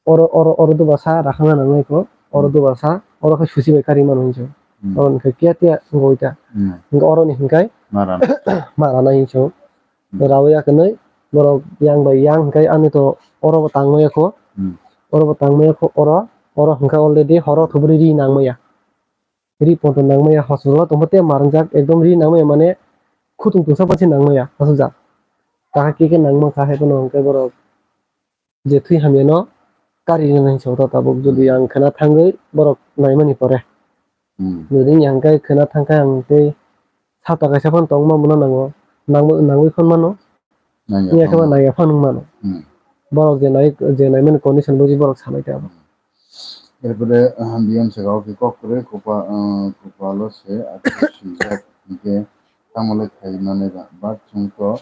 oro, oro, oro dubasa rakhangna nangnai kho, oro Hmm. dubasa, oro khe susi bai kari mano hinwi sao. Hmm. Oro hwnkhe kiya tiya wngwi ta. Hmm. Hwnkhe oroni hwnkhe Mara. Mara nai hinwi sao. Hmm. Rawi ya kwnwi borok yang bai yang hwnkhe ani to oro bo tangmaya kho. Hmm. Oro bo tangmaya kho, oro, oro hwnkhe already horo thuburi ri nangmaya. Ri poito nangmaya, hospital o tongma tei marwngjak, ekdom ri nangmaya, mane khutung tungsa pansi nangmaya, aswkjak. Kaham khe khe nangma kha, hai phano hwnkhe borok je thwi hamyano kari rwnai hinwi sao ta tabuk, jodi Hmm. ang khwna thangwi borok naimani pore. Hmm. Jodi wngya hwnkhe khwna thangkhe ang tei sata kaisa phano tongma mano nango, nangma, nangwi phano mano. Nangya Iya khe phano. Nangya phano wng mano. Hmm. Borok je nai, je naimani condition buji borok sanai ta abo. Erpore, ah, B M saka o khe kok kwrwi Kupa, ah, Kupalo se ati swijak hwnkhe tamo le khai manai ba. But chwng to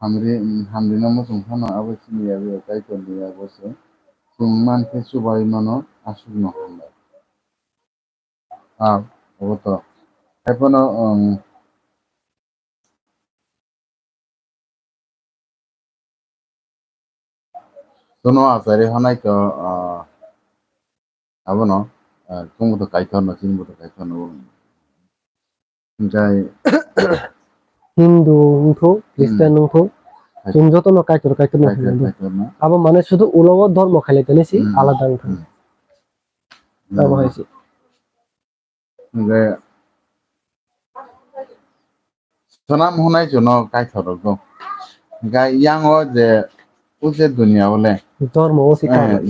hamri, hamrino muchung phano abo chini yago Kaitorni yago se. Chwng mankhe chubai mano aswkno hambai. Ah, obo to. Haiphano, um, Tono achari hanai to, ah, abono, ah, chwngbo to Kaitorno, chwngbo to Kaitorno. Hwnkhe Hindu wngthok, Christian Hmm. wngthok, Kaitor. Chwng jotono Kaitor, Kaitorno Kaitor, hwnwi. Kaitorno. Abo mane sudu ulo o dhormo khailai tani si Hmm. alada wngthok. Hmm. Abo Hmm. hai se. Hwnkhe swnam hwnai chwngno Kaitor rok do. Hwnkhe yang o je o je dunia o le, Dhormo o se eh, kaitor.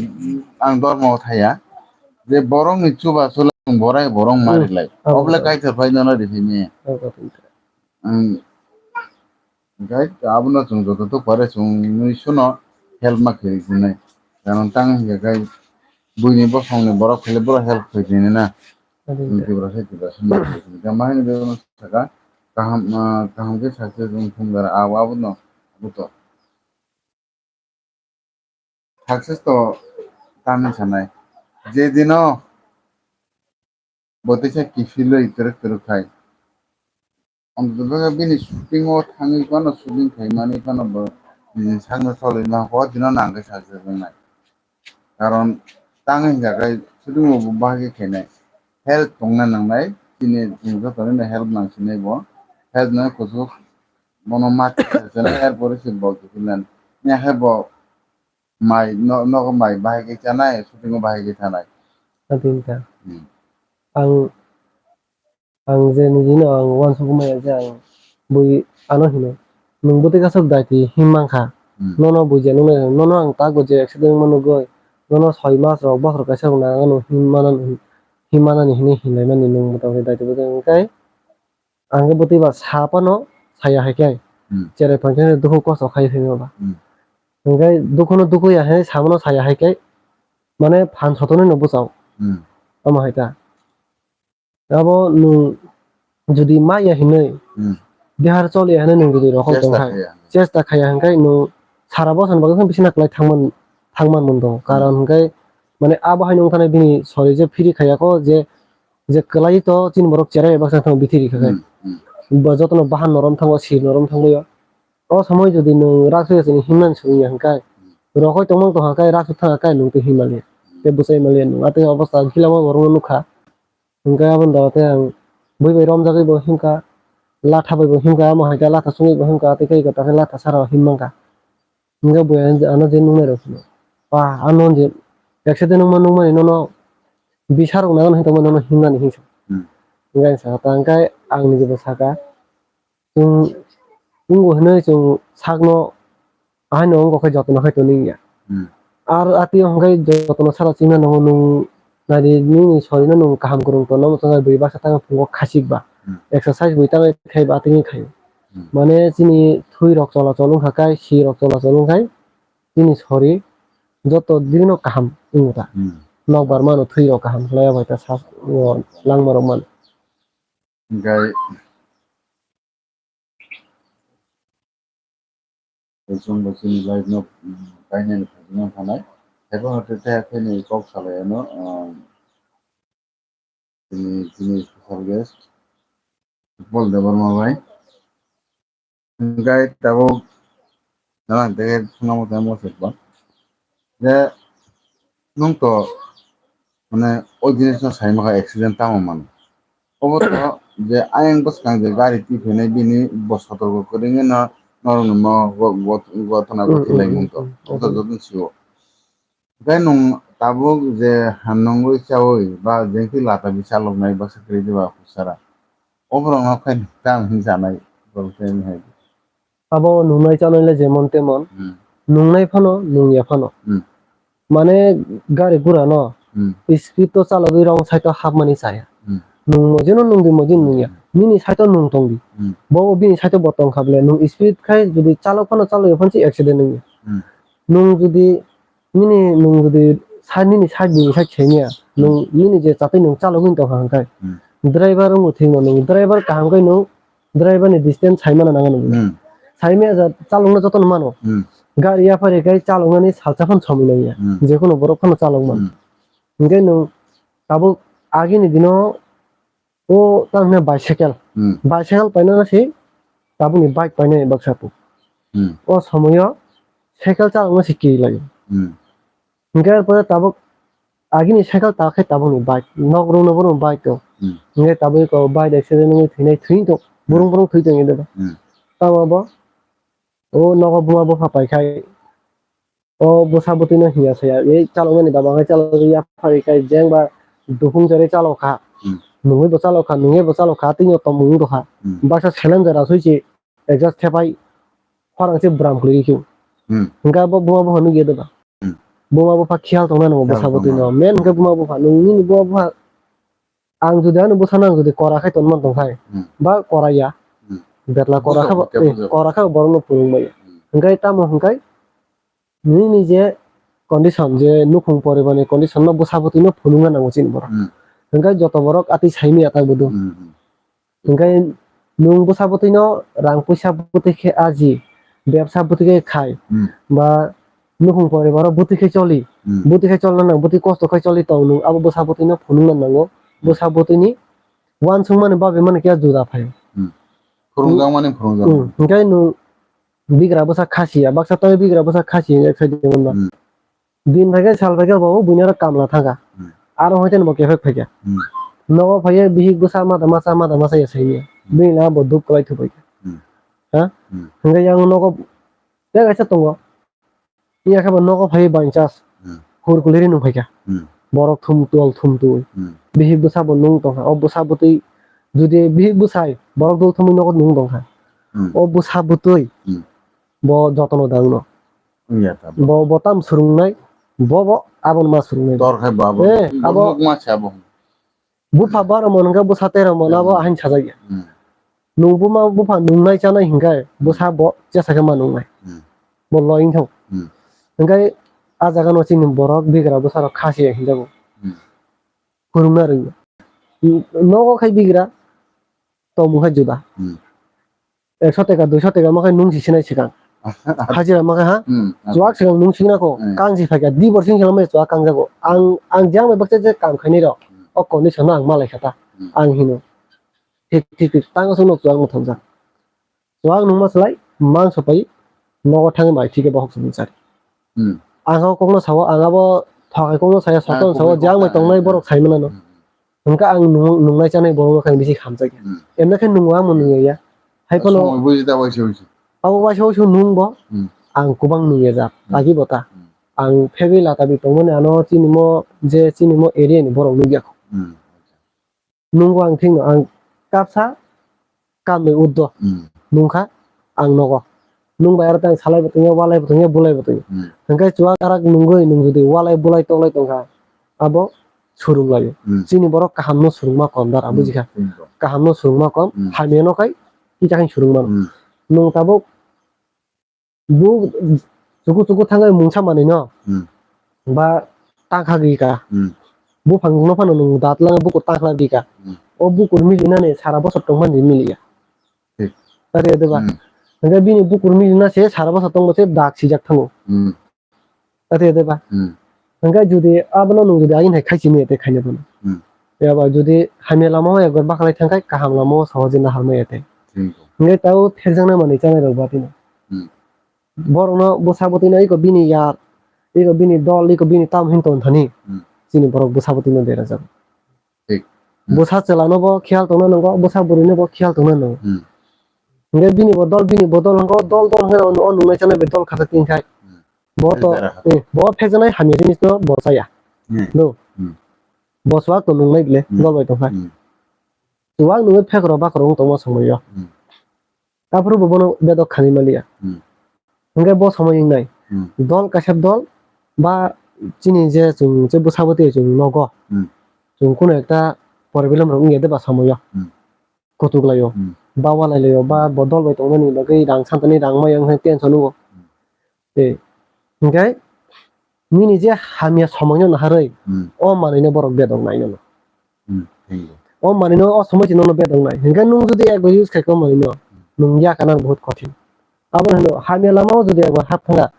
Ang dhormo o thaya. Je borok ni chubachu le chwng borai borok Hmm. marilai. Abo Obo le to. Kaitor pai nono rihini. Abo to. Ang Hwnkhe abono chwng joto tei pore chwngwi suno help ma khe rwkhinai. Karon tang hwnkhe khai buini bosongni borok khaile bono help khaidini na. Abo Chwng wngkha. Tiprasa, Tiprasa ma khe rwkhinai. Tamo haino bebak saka kaham, ah, kaham khe success wng thung dara. Abo, abono, abo to. Success to tamni sanai. Je dino bo teisa kiphilwi twrwk twrwk khai. Ontotokhe bini shooting o thangwi phano, shooting khaimani phano bo nini sakno cholwi mankha, o dino nangkhe success wngnai. Karon tang hinkha khe shooting o bo bahai khe khainai. Health tongna nangnai, chini chwng jotono help nangsinai bo. Health no kuchuk bono ma chanai, erpore se bo kiphilnani. Yakhe bo mai no-, nogo mai bahai khe chanai, shooting o bahai khe thanai. Ati wngkha. Hmm. Ang Ang je nini no ang uansukgwi maya je ang bui ano hino. Nwng bwtwi kaisa daiti him mankha. Hmm. Nono buiya nuknai, nono ang tak bo je accident wngma nugwi, nono soi mas rok, bosor kaisa rok nang ano him manani, him manani hinwi hinlaimani nwng mota moti daiti bwtwi hwnkhai. Ang khe bwtwi ba sa phano saya hai khe. Hmm. Cherai phai khe dukhu kosto khai phai ba. Hmm. Hwnkhai dukhuno dukhu ya hai samano saya hai khe mane phan sotonwi no bwchao. Hmm. Omo hai ta. Abo nwng jodi maya hinwi, Hmm. dehar choliya hinwi nwng jodi rokol Chesta tongkhai, khaiya. Chesta khaiya hwnkhe nwng sara bosor ni bagwi bisi nakolai thangman, thangman mundung. Karon Hmm. hwnkhe mane abo hai nwng thani bini sori je phiri khaiya kho je, je kwlai to chini borok cherai baksa thang bithi rikha khai. Hmm, hmm. Bo jotono bahan norom thango, sir norom thangbaio. O somoi jodi nwng rak sui sini himnani swngya hwnkhe, Hmm. rokoi tongmang tongkha khai rak sui thangkha khai nwng twi himaliya. Hmm. Tei bwchai maliya nwng. Atwi obostha gila borokno nukha. Hwnkhe aboni dara tei ang bui bai romjagwi bo himkha, latha bai bo himkha, amo hai khe latha chungwi bo himkha, tei khe eko takhe latha sara him mankha. Hwnkhe bui ano je nuknai rok phano, ba ano je accident wngma nukmani nono bisa rok nang hinwi tongmani nono himnani hinwi sa. Hmm. Hwnkhe ang sakha ta, hwnkhe ang nini bo sakha, Chwng wngo hwnwi chwng sakno ahaino wngo khe jotono khai toni wngya. Hmm. Ar atwi hwnkhe jotono sara chwngno nangno nwng naidi nini sorino nwng kaham kwrwng tongna muchungo bui baksa tangwi phungo khachik ba. Hmm. Exercise bui tangwi khai ba atwini khai. Hmm. Mane chini thwi rok chola chol wngkha khai, si rok chola chol wngkhai chini sori joto dino kaham wngkha. Hmm. Nokbar mano thwi rok kaham khlai bai ta sa, o langma rok mano. Hingkhai chwng bo chini live no, um, kainani phaijaknai thanai. Haiphano tei tei hakhai ni kok salai ano, um, chini, chini special guest Paul Debbarma bai. Hingkhai tabuk nang tei phunamo tei mo se ba. Je nwng to mane o jinis no sai maka accident tamo mano. Obo to je ayang bwskang je gari twi phainai bini bo sotorko kwrwngwi no norokno mo go-, go-, gotona Mm, mm, kwthwilai mm, mung to. Mm, Obo to mm. Jotono sio. Tei nwng tabuk je hanungwi chaui ba jengtwi lata bi chaloknai baksa kwrwi diba husara. Oborok no khe tamo hinwi sanai borok tei hai. Abo nungnai chanai le jemon temon. Hmm. Nungnai phano, nungya phano. Hmm. Mane gari gura no, Hmm. speed to chalogwi wrong side o hapmani chaya. Hmm. Nungmo jeno nungdi mo jeno nungya. Hmm. Nini side o nung tongdi. Hmm. Bo bini side o bo tongkha bole. Nung speed khai jodi chalok phano chalogya phano se accident wngya. Hmm. Nung jodi nini nung jodi side nini side bini side sengya. Hmm. Nung nini je chatwi nung chalogwi tongkha hwnkhai. Hmm. Driver wngbo thwima nung driver kaham khai nung Driver ni distance sai mano nangani. Hmm. Sai maya ja chalokno jotono mano. Hmm. Gari yaphari kai chaloknani salsa phano somoi nangya. Hmm. Jekhuno borok phano chalok mano. Hmm. Hingke nwng tabuk agini dino o tamo hwnna bicycle. Hmm. Bicycle painani se tabukni bike painani baksa pu. Hmm. O somoyo cycle chalokno se kiri laio. Hmm. Hingke pore tabuk agini cycle ta khe tabukni bike, nok rwngno bono bike tong. Hmm. Hingke tabuk o bike accident wngwi thwinai thwi tong, Hmm. burung burung thwi tong ede ba. Hmm. Tamo bo, o nogo buma bupha pai khai, o bwsa bwtwi no hiya saya, ei chalokmani baba khe chalok ya phari khai jeng ba duphung chari chalok kha, Hmm. nungwi bo chalok kha, nungwi bo chalok kha, tini o tongmung wng tong kha. Hmm. Baksa cylinder asoi se exhaust thepai khorang se bwram kwlwi khe. Hmm. Hingke bo buma bupha nukya de ba. Hmm. Buma bupha khiyal tongna nango Khiyal bwsa bwtwi tongna. No. Men hwnkhe buma bupha, nung nini buma bupha, ang jodi ano bwsano ang jodi kora khai tonma tongkhai, Hmm. ba kora ya, Hmm. betla kora Bwswk kha ba, hwnkhe eh, bwswk. Kora kha borokno phunukmaya. Hmm. Hwnkhe tamo hwnkhe nini je condition, je nukhung poribarni condition no bwsa bwtwi no phunukna nango chini borok. Hmm. Hwnkhe joto borok atwi saimaya tak bodo. Hmm, hmm. Hingke nwng bwsa bwtwino rang puisa bwtwi khe aji, bebsa bwtwi khe khai, Hmm. ba nukhung poribaro bwtwi khe choli, Hmm. bwtwi khe cholna nang, bwtwi kosto khe choli tong nwng abo bwsa bwtwino phunukna nango, Hmm. bwsa bwtwini uansukmani babimani khe juda phaio. Hmm. Phwrwngjakmani phwrwngjakmani. Hmm. Hingke nwng bigra bwsa khasiya, baksa tei bigra bwsa khasiya wngya khe de wngma. Hmm. Din phaikhe sal phaikhe bo buini aro kamla thangkha. Hmm. Aro hoite bo kephek phaikha. Hmm. Nogo phaiye bihik bwsa mada masa mada masa ya saiye. Hmm. Bini na bo duk kwlai thupaikha. Hmm. Ha? Hmm. Hingke yang nogo tei kaisa tongo. Iya khe bo nogo phaiye by chance. Hmm. Hur kuliri nung phaikha. Hmm. Borok thum tual thum tuwi. Hmm. Bihik bwsa bo nung tongkha. O bwsa bwtwi jodi bihik bwsai borok dul thumwi nogo nung tongkha. Hmm. O bwsa bwtwi Hmm. bo jotono dangno. Wngya ta bo. Bo, bo tam swrwngnai, bo, bo aboni ma swrwngnai. Tor khai bo abo. Eh, bo abo nuk ma se abo. Bupha baro mon hwnkhe bwsa tero mon abo Hmm. ahain sajak ya. Hmm. Nung buma bupha nungnai chanai hwnkhe bwsa bo chesa khe ma nungnai. Hmm. Bo loi wngthok. Hmm. Hwnkhe a jaga no chini borok bigra bwsa rok khasi ya hinjago. Hmm. Phwrwngna rwngya. Nogo khai bigra, tongmung khai juda. Hmm. Ekso teka, duiso teka ma khai nung si sinai sikang. Hajira ma khai ha? Hmm. Chuak sikang nung singna ko, Hmm. kang si phaikha, di bor sing singla mai chuak kang jago. Ang, ang jang bai baksa je kam khainai rok. Hmm. O condition no ang malai kha ta. Hmm. Ang hino. Thik, thik, thik. Tang aswk no chuak no thamjak. Chuak nungma slai, mangso pai, nogo thangwi mai thike bohok sumui chari. Hmm. Ang o kokno sao, ang abo thokai kokno saya, Ang soton sao, kokno jang bai kokno tongnai saya. Borok sai manano. Hmm. Hwnkhe ang nung-, nungnai chanai borokno khe bisi hamjakya. Hmm. Emne khe nungo ang bo nungya ya. Hai phano Somoi buji da waisa waisa. Abo waisa waisa nung bo, Hmm. ang kubang nungya jak, Hmm. agi bo ta. Hmm. Ang phegwi lata bi tongmani ano chini mo, je chini mo area ni borok nukya kho. Hmm. Nungbo ang thikno ang kapsa kamni uddo Hmm. nungkha ang nogo. Nung bai aro tei ang salai bo tongya, walai bo tongya, bulai bo tongya. Hmm. Hwnkhe chuak arak nungwi nung jodi walai bulai toklai tongkha, abo swrwng laio. Hmm. Chini borok kaham no swrwngma kom dara, Hmm. bujikha? Hmm. Kaham no swrwngma kom, Hmm. hamya no khai kisa khe swrwng mano. Hmm. Nung tabuk Bu chuku chuku thangwi mungsa manwi no. Hmm. ba tangkha gika. Hmm. Buphang no phano nwng dat langa bukur tangkha gika. Hmm. O bukur milinani sara bosor tongmani miliya. Thik. Ate ate ba. Hmm. Hingke bini bukur milina se sara bosor tongma se dak sijak thango. Hmm. Ate ate ba. Hmm. Hingke jodi abono nwng jodi agin hai khaisi miya te khaina bono. Hmm. Yaba jodi hamya lama o ekbar bakhalai thangkhai kaham lama o sohoje nahar maya te. Thik. Hingke tao phekjaknai manwi chanai rok ba tino. Hmm. Borokno bwsa bwtwino eko bini yar, eko bini dol, eko bini tam hin ton thani. Hmm. Chini borok bwsa bwtwino derajago. Thik. Hmm. Bwsa chwlano bo khiyal tongna nango, bwsa bwrwino bo khiyal tongna nango. Hmm. Hingke bini bo dol, bini bo dol hingke o dol dol hingke o nungnai chanai bai dol khajak tin khai. Hmm. Bo to, eh, bo phekjaknai hamya jinis no bo chaya. Hmm. No. Hmm. Bo swak to nungnai bile, hmm, dol bai tong khai. Hmm. Swak nungwi phek rok bak rok wng tongma somoi o. Hmm. Aphuru bo bono bedok khanwi maliya. Hmm. Hingke bo somoi wngnai. Hmm. Dol kaisa dol ba chini je chwng je bwsa bwtwi chwng nogo. Hmm. Chwng kunu ekta problem rok wngya de ba somoi o. Hmm. Kutuk lai o. Hmm. Ba walai lai o ba bo dol bai tongmani bagwi rang santani rang maya wngkhe tension o. Hmm. Tei, hingke nini je hamya somoino naharwi, hmm, o manwino borok bedok naino. Hmm, thank you. O manwino o somoi twi nono bedok nai. Hingke nwng jodi ekbar use khai khe o manwino, hmm, nwng yakana bahut kothin. Abono hino hamya lamao jodi ekbar hap thangkha,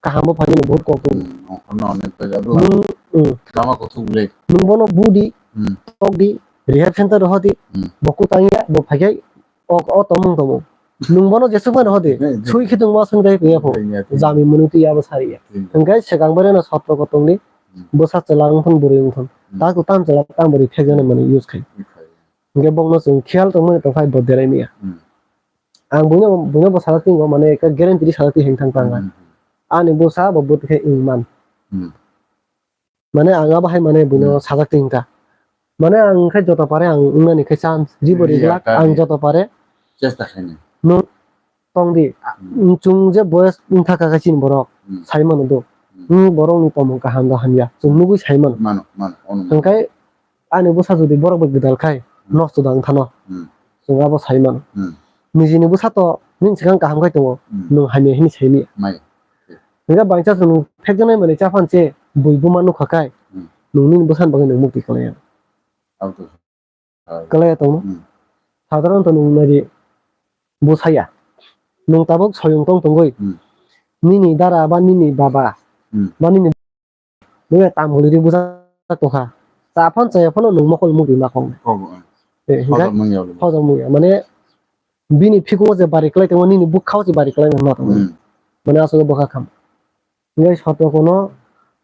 kaham bo phaimani bahut kok tongo. Hmm, okhorno onek koi jagwla. Nwng, hmm, lama kuthuk le. Nwng bono budi, hmm, tokdi, rehab center rohordi, hmm, bo kwtang ya, bo phaikhai, o, o tomung tomung. Nwng bono jesuk phano hodi, hmm, sui khitung ma sung dai ya pho. Hmm. Jami munu twi abo sari ya. Hmm. Hingkai swkang bai reno sotro ko tongdi, hmm, bwsa chwla wng thun bwrwi wng thun. Hmm. Taku tam chwla tam bwrwi phek jani mani use khai. Hmm. Hingke bokno chwng khiyal tongmani tongkhai bo derai miya. Hmm. Ang buino, buino bo salak tingo mane ekta guarantee salak ti heng thang tang. Hmm. Ani bwsa bo bwtwi khe wng man. Hmm. Mane ang abo hai mane buino, hmm, sajak twi wngkha. Mane ang khe joto pare ang wngnani khe chance ribo, hmm, rijak, ang joto pare chesta khainai. Nwng tongdi, hmm, chwng je boyes wngthaka khe chini borok, hmm, sai mano do. Hmm. Nwng borokni tongmung kaham da hamya chwng nugwi sai mano. Mano, mano, ono mano. Hwnkhe ani bwsa jodi borok bai gwdal khai, hmm, nosto da wngthano. Hmm. Chwng abo sai mano. Hmm. Nijini bwsa to nini swkang kaham khai tongo, hmm, nwng hamya hini sai liya. Mai. Hingke bangsa chwng phekjaknai manwi cha phan se bui buma nukha kai, hmm, nwng nini bwsani bagwi nwng mukti kwlaiya. Abo to. Kwlaiya tongno. Hmm. Sadharanto nwng naidi bwsaya. Nwng tabuk soyung tong tongwi. Hmm. Nini dara ba nini baba, hmm, ba nini nwng tamhuli ri bwsa tongkha. Cha phan chaya phano nwng mokol mukti ma khong. Kobo, eh. Eh, hingke hojom mungya. Hojom mungya. Mane bini phikungo je bari kwlai tongma, nini bwkhao se bari kwlai nang na tongma. Hmm. Mane aswk bwkha kham. Ngai sotro kono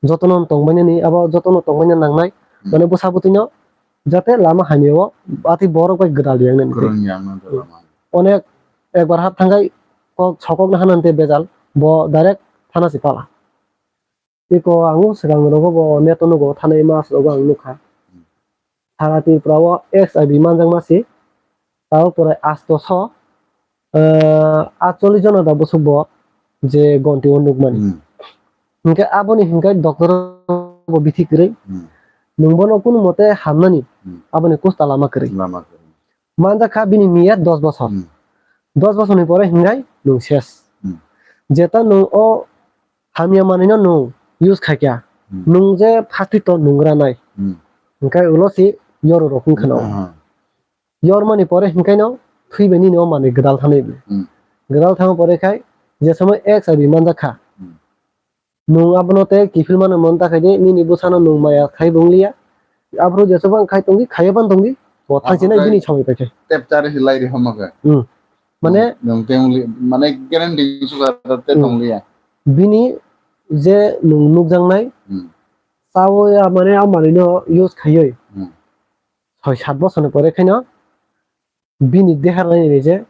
jotono tongbainani, abo jotono tongbaina nangnai. Hmm. Mane bwsa bwtwino jate lama hamya o, ati borok bai gwdal yang nani. Kwrwng yang nang lama. Onek ekbar hap thangkai kok sokok na hanan te bejal, bo direct thana si pala. Eko ang swkang rogo bo neto nugo thanai mas rogo ang nukha. Sara Tripura o H I V manjakma si, tabuk pore asto so, ah, atchollish jona da bwswk bo je gonti o nukmani. Hmm. Hinkhe aboni hinkhe doctor bo bithi kwrwi. Hmm. Nwng bono kunu mote hamnani, hmm, aboni kusta lama kwrwi. Lama kwrwi. Manjak kha bini miyat dos bosor. Hmm. Dos bosorni pore hinkhai nwng ses. Hmm. Jeta nwng o hamya manwino nwng use khaikha. Hmm. Nwng je phasti to nungranai. Hmm. Hinkhe ulo si yoru rok wngkha no. Aha. Yormani pore hinkhai no thwibai nini o manwi gwdal thanai. Hmm. Gwdal thangma pore khai je somoi H I V manjak kha. Hmm. Nwng abono tei kiphil mano mon ta khai di, nini bwsano nwng maya khai bo wng liya. Aphuru jeswk khai tongdi, khaiya ban tongdi, bo thang chinai bini somoi pai khai. Tep chari hilai ri hama khe. Hmm. Mane nwng tei wng li, mane guarantee suka te, hmm, tong liya. Bini je nwng nukjaknai, hmm, chawi ya mane a manwino use khaiwi. Hmm. Soi sat bosorni pore khaino bini deha nai ni je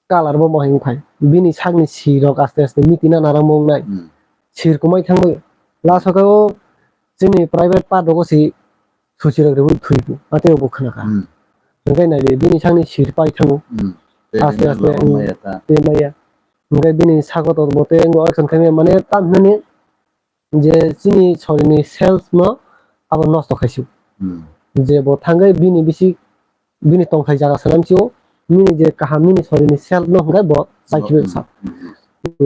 colour bo mohai wngphai. Bini sakni sirok aste aste mitina narang bo wngnai. Hmm. Sir kwmai thangwi. Last o khe o chini private part rogo si suchirok rwui thwibu. Ateo bo khwnakha. Hmm. Hwnkhe naidi bini sakni sir pai thango. Hmm. Aste aste, hmm, maya ta. Tei maya. Hwnkhe bini sago to bo tei wngbo action khaimaya mane tam hinani je chini sorini cells no abo nosto khaisio. Hmm. Je bo thangwi bini bisi, bini tongthai jaga sanamsio, nini je kaham nini sorini cell no hwnkhe bo, hmm, chaikhibwi sa. Hmm.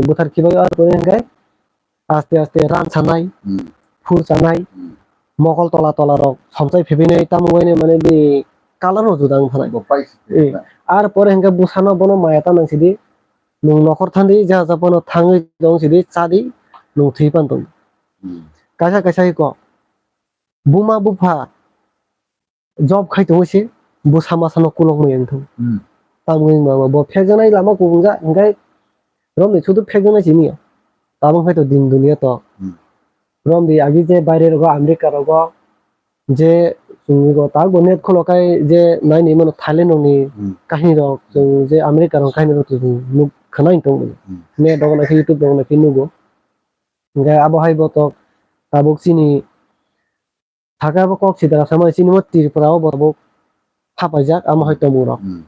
Bwthar khibai aro toni hwnkhe aste aste ran sanai. Hmm. phur chanai, hmm, mokol tola tola rok somsai phibinai, tamo bai nai mane bini colour no juda wng phanai. Bo pai si Eh, na. Ar pore hwnkhe bwsano bono maya ta nang sidi, nwng nokhor thandi, ja ja bono thangwi tong sidi, chadi, nwng thwi pan tong. Hmm. Kaisa kaisa iko, buma bupha, job khai tongwi se bwsa masa no kulokmani wng thung. Hmm. Tamoni wngma bo phekjaknai lama kubungjak, hwnkhe romni sudu phekjaknai simi ya. Tabuk khai to din dunia to. Hmm. Romni agi je baire rogo, America rogo, je chwngni go ta go net kholo kai je naini mano Thailand rokni Hmm. kahini rok, chwng je America rok kahini rok chwng nuk khwnai tong mano. Hmm. Net rogo naikhe, YouTube rogo naikhe nugo. Hwnkhe abo hai bo to tabuk chini Saka bo kok sidra samai chini mo Tripura o bo tabuk thapaijak amo hai tongmung rok. Hmm.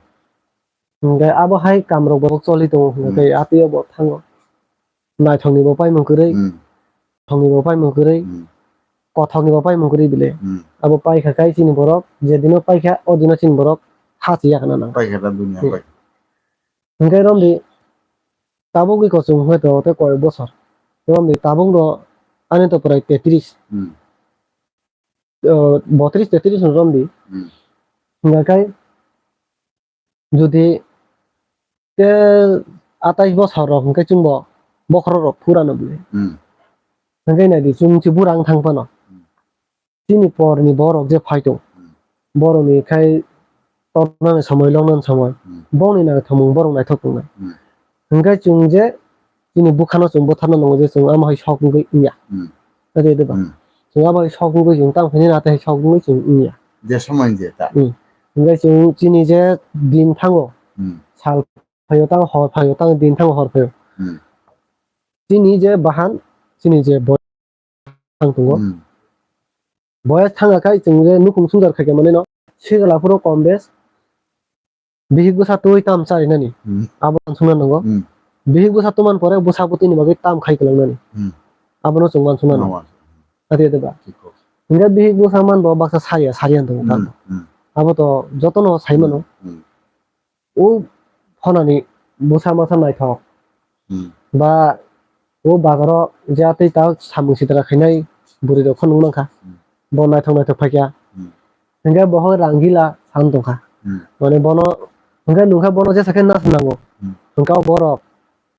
Hwnkhe abo hai kam rok bo choli tongo hwnkhe Hmm. tei atwi o bo thango. Naithok ni bo paimung kwrwi, Hmm. thok ni bo paimung kwrwi, Hmm. kothok ni bo paimung kwrwi bile. Hmm. Abo paikha kai chini borok, je dino paikha o dino chini borok ha chiya khna nang. Paikha ta dunia Hmm. paikha. Hwnkhe romdi tabuk wi kochwng hwnkhe to tei koi bosor. Romdi tabuk no ani to prai tetris. Hmm. o, botris tetris no romdi. Hmm. Hingkha khe jodi te atais bosor rok hingkhe chwngbo bokhorok rok phura no bwle. Hmm. Hingkhe naidi chwng se bura wng thang phano. Hmm. Chini porni borok je phai tong. Hmm. Borokni khai tornani somoi, longnani somoi. Hmm. Bongni naithokmung borok naithok tongnai. Hmm. Hingkhe chwng je chini bwkhano chwng butharna nango je chwng amo hai sok wngwi wngya. Hmm. Ade de ba. Hmm. Chwng abo hai sok wngwi chwng tamo hwnwi na tei hai sok wngwi chwng wngya. Je somoi je ta. Hmm. Hingkhe chwng chini je din thango. Hmm. Sal phaio tang hor phaio tang din thango hor phaio. Hmm. Chini je bahan chini je bo thang tongo. Hmm. Boyes thanga khai chwng je nukhung sungjar khaikha manwi no sigla phuru kom bes bihik bwsa twi tam charinani Hmm. abo uansukna nango. Hmm. Bihik bwsa twman pore bwsa bwtwini bagwi tam khai kwlangnani Hmm. abono chwng uansukna nango. Nawa. Ati ati ba. Thik kok. Hingkhe bihik bwsa man bo baksa sariya sariya wng tongo Hmm. Hmm. Abo to jotono sai mano. Hmm. O phonani bwsa masa naithok. Hmm. Ba o bazaro je atwi ta samung sitra khainai bwrwi rok phano nukmankha. Hmm. Bo naithok naithok phaikha. Hmm. Hingkhe bo rang gila san tongkha. Hmm. Mane bono hingkhe nungkha bono jesa khe nas nango. Hmm. Hingkhe o borok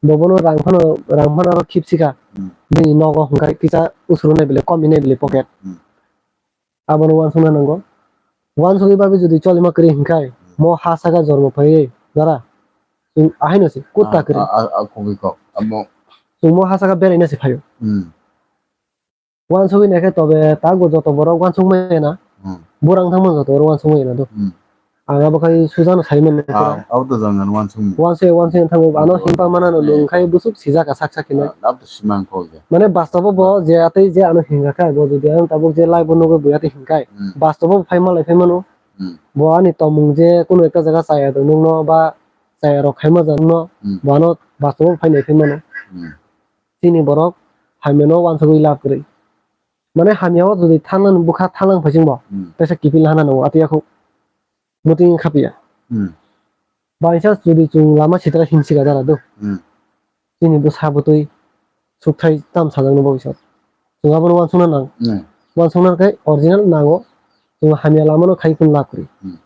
bo bono rang phano rang phano aro khipsikha. Hmm. Bini nogo hingkhe kisa usuru nai bile komi nai bile pocket. Hmm. Abono uansukna nango. Uansugwi bagwi jodi cholima kwrwi hwnkhe, mo ha saka jormo phaiwi, dara, chwng ahaino se kutta kwrwi. A, a, a, kubui kok. Amo. Chwng mo ha saka beraina se phaio. Hmm. Uansugwi naikhe tobe tago joto borok uansuk maya na. Hmm. Burang thangma joto borok uansuk maya na do. Hmm. Ang abo khai sujano sai mano Ah, pura. Abo to jang jang uansukmung. Uansuk, uansuk thangwi ano Uansuk, himpa manano uansuk. Nung khai busuk sijak sak sak hinwi. Ah, abo to simang kok ya. Mane bastobo bo je atwi je ano hinga kha, bo jodi ano tabuk je live bo nugwi buya twi hinkai. Hmm. Bastobo phai malai phai mano. Hmm. Bo ani tongmung je kuno ekta jaga chaya tong nungno ba chaya rok khaima jan no, Hmm. Bo ano bastobo phai nai phai mano. Hmm. Chini borok hamya no uansugwi lab kwrwi. Mane hamya o jodi thangnani bwkha thanglang phai chwngbo, Hmm. Tesa kiphil hana nango atwi yakhuk. Muting khapiya. Hmm. By chance jodi chwng lama sitra hinsi ga dara do. Hmm. Chini bwsa bwtwi sukthai tam sajak no bo bisa. Chwng abono uansukna nang. Hmm. Uansukna khe original nango. Chwng hamya lama no khai phun lab kwrwi. Hmm.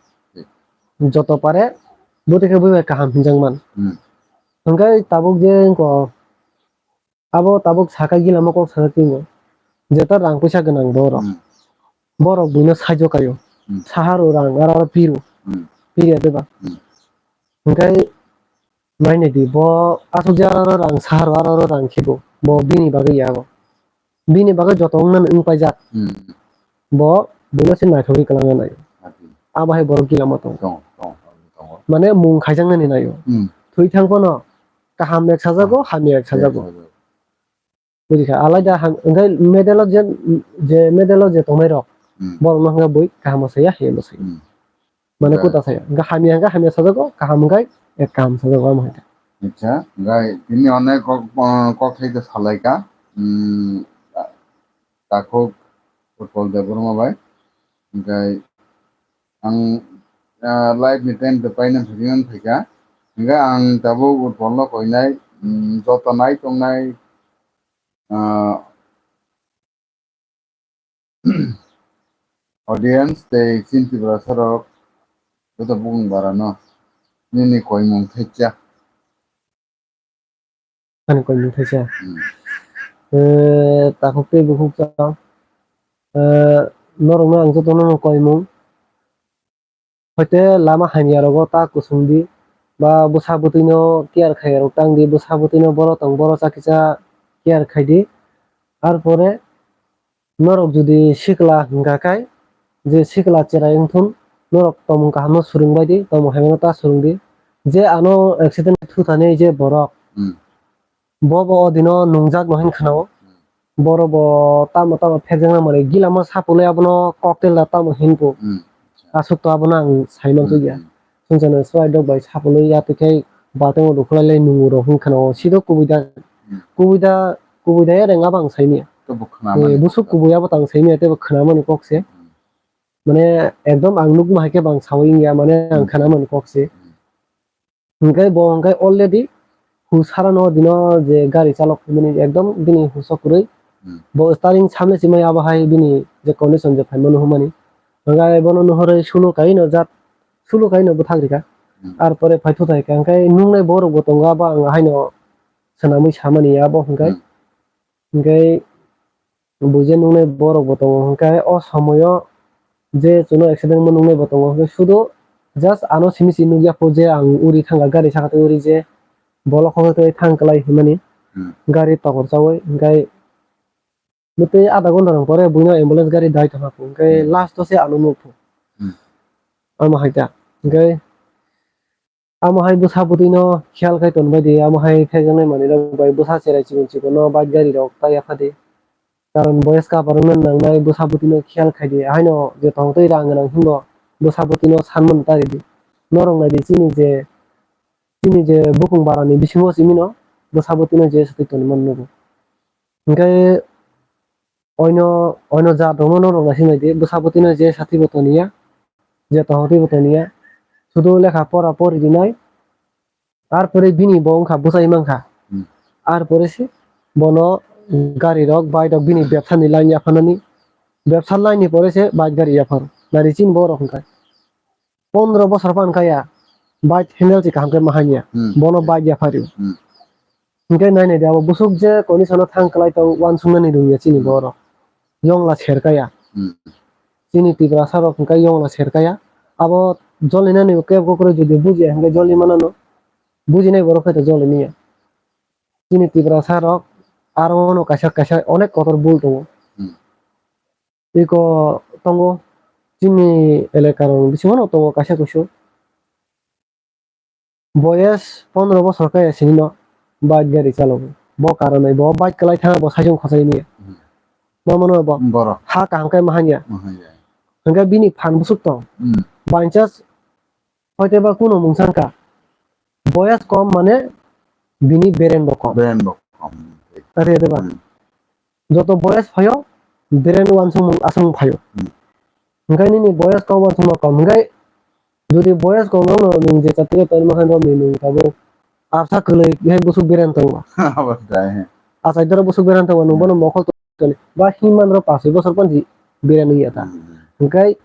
Joto pare bwtwi khe bwbai kaham hinjak man. Hmm. Hwnkhe tabuk je wngkha Abo tabuk saka gilamo kok sajak tingo. Jeta rang puisa gwnang borok. Hmm. Borok buino saijo kaio. Hmm. Saharo rang aro aro piru. Hmm. Pirya deba. Hmm. Hwnkhe nainai di bo aswk je aro aro rang saharo aro aro rang khibo. Bo bini bagwi ya abo. Bini bagwi joto wngnani wng paijak. Hmm. Bo buino se naithogwi kwlangna naio. Abo hai borok gilamo tongo. Tongo, tongo, tongo. Mane mung khaijaknani naio. Hmm. Thwi thang phano kaham ek sajago, hamya ek sajago. Ek sajago. Bujikha, alaida ham, hwnkhe medal o je, je medal o je tongnai rok, Hmm. Borok no hwnkhe bui kaham o saya, hamya o saya. Hmm. Mane kuta saya. Hwnkhe hamya hwnkhe hamya sajago, kaham hwnkhe ek kaham sajago, amo hai. Acha, hwnkhe tini onek kok, kok thai khe salaikha. Hmm, takhuk Utpal Debbarma bai. Hwnkhe ang, ah, live ni time to paina phaiman phaikha. Hwnkhe ang tabuk Utpal no koinai, mm, joto nai tongnai, ah, Audience tei chini Tiprasa rok joto bukung bara no nini koimung thaicha. Ani koimung thaicha. Hmm. Eh, takhuk tei bukhuk chao. Eh, norokno ang jotono no koimung. Hoite lama hamya rogo ta kusung di, ba bwsa bwtwi no care khaiya rok tang di, bwsa bwtwi no boro tong, boro cha kisa care khai di. Ar pore norok jodi sikla hwnkha khai, je sikla cherai wngthun, norok tomung kaham no swrwng bai di, tomung hamya no ta swrwng di. Je ano accident thutani je borok, Hmm. Bo bo o dino nungjak no hin khwnao. Hmm. Boro bo tamo tamo phekjakna mani gilamo sapulwi abono cocktail da tamo hin po. Hmm. Aswk to abono ang sai mansukya. Hmm. Sungchano swai dok bai sapulwi ya twi khai baltingo rwkhlai lai nungo rok hin khwnao. Sido kubui da, Hmm. kubui da, kubui da ya rengabo ang saimanya. To bo khwnamani Eh, busuk kok. Kubui abo tang saimanya tei bo khwnamani kok se. Hmm. Mane ekdom ang nukma hai khe bang sawi wngya, mane ang Hmm. khwnamani kok se. Hmm. Hwnkhe bo hwnkhe already husarano dino je gari chalok hwnmani ekdom bini huso kwrwi. Hmm. Bo starting samle chimai abo hai bini je condition je phaimano hwnmani. Hwnkhe bono nuhorwi sulu kaino jat, sulu kaino bwthak rikha. Hmm. Ar pore phaithu thai kha. Hwnkhe nungnai borok bo tongo abo ang haino swnamwi samani abo hwnkhe. Hmm. Hwnkhe Bo je nungnai borok bo tongo, hwnkhe o somoyo je chwngno accident mo nungnai bo tongo, hwnkhe sudu just ano simi se nukya pho je ang uri thangkha gari saka tei uri je bolok hokhe tei thang kwlai hinmani Hmm. gari tokor chaui, hwnkhe bwtwi adha ghonta rok pore buino ambulance gari dai tongkha pho, hwnkhe Hmm. last o se ano nukpho. Hmm. Omo hai ta, hwnkhe Amo hai bwsa bwtwi no khiyal khai tonbai di, amo hai phekjaknai manwi rok bai bwsa cherai chikon chikon no bike gari rok ta yapha di. Karon boyes kaparwk no nangnai bwsa bwtwi no khiyal khai di, haino je tong twi rang gwnang hinbo bwsa bwtwi no sanmano ta ridi. Norok nai di chini je, chini je bukung bara ni bisingo simi no bwsa bwtwi no je swtwi tongmani nugo. Hwnkhe oino, oino jat rokno norok naising nai di, bwsa bwtwi no je sati bo toniya, je tongthok twi bo toniya, sudu lekha pora pori rinai, ar pore bini bo wngkha bwsai mankha, Hmm. ar pore se bono gari rok, bike rok bini bebsa ni line yaphanani, bebsa line ni pore se bike gari yapharo, nari chini borok hwnkha. Pondro bosor phan kaya bike handle se kaham khe mahanya, Hmm. bono bike yaphario. Hmm. Hwnkhe nai nai di abo bwswk je condition o thang kwlai tong uansuknani rwngya chini Hmm. borok. Yongla ser kaya. Hmm. Chini Tiprasa rok hwnkhe yongla ser kaya. Abo jolinani kebo kwrwi jodi bujiya hwnkhe joli manano. Bujinai borok khe to joli manya. Chini Tiprasa rok aro ono kaisa kaisa onek kotor bul tongo. Hmm. Iko tongo chini elaka rok bisingo no tongo kaisa kusu. Boyes pondro bosor kaya sini no bike gari chalogo. Bo karon bai bo bike kwlai thang bo saichung khosai ni. Hmm. Mamo no bo. Borok. Ha kaham khe mahanya. Mahanya. Hwnkhe bini phan bwswk tong. Hmm. By chance hoite ba kuno mungsa wngkha. Boyes kom mane bini beren bo kom. Beren bo kom. Are de ba. Hmm. Joto boyes phaio, beren uansukmung aswk phaio. Hmm. Hwnkhe nini boyes kok uansukma kom hwnkhe, jodi boyes kok no nwng je chati tongma khe romni nwng tabuk absa kwlwi hai bwswk beren tongo. Abo dai, he. Achai doro bwswk beren tongo, nwng Hmm. bono mokol tongwi ba hinman rok pash soi bosor panji beren wngya ta. Hmm. Hwnkhe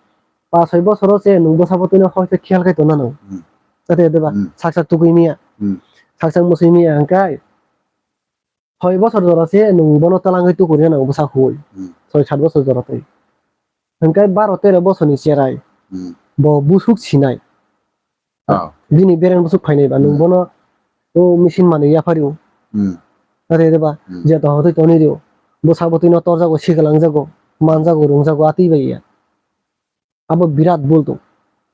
pash soi bosoro se nwng bwsa bwtwi no hoi khe khiyal khai tongna nang. Hmm. Chati de ba, Hmm. sak sak tugui miya. Hmm. Sak sak musui miya hwnkhe. Soi bosor jora se nwng bono twlangwi tukurya nang bwsa huwi. Hmm. Soi sat bosor jora twi. Hwnkhe baro tero bosorni cherai. Hmm. Bo busuk sinai. Oh. Bini beren busuk phainai ba nwng Hmm. bono o machine manwi yaphario. Hmm. Are re ba, Hmm. je to hotwi toni rio. Bwsa bwtwi no torjago, sikalangjago, manjago, rwngjago, atwi bai ya. Abo birat bul tong.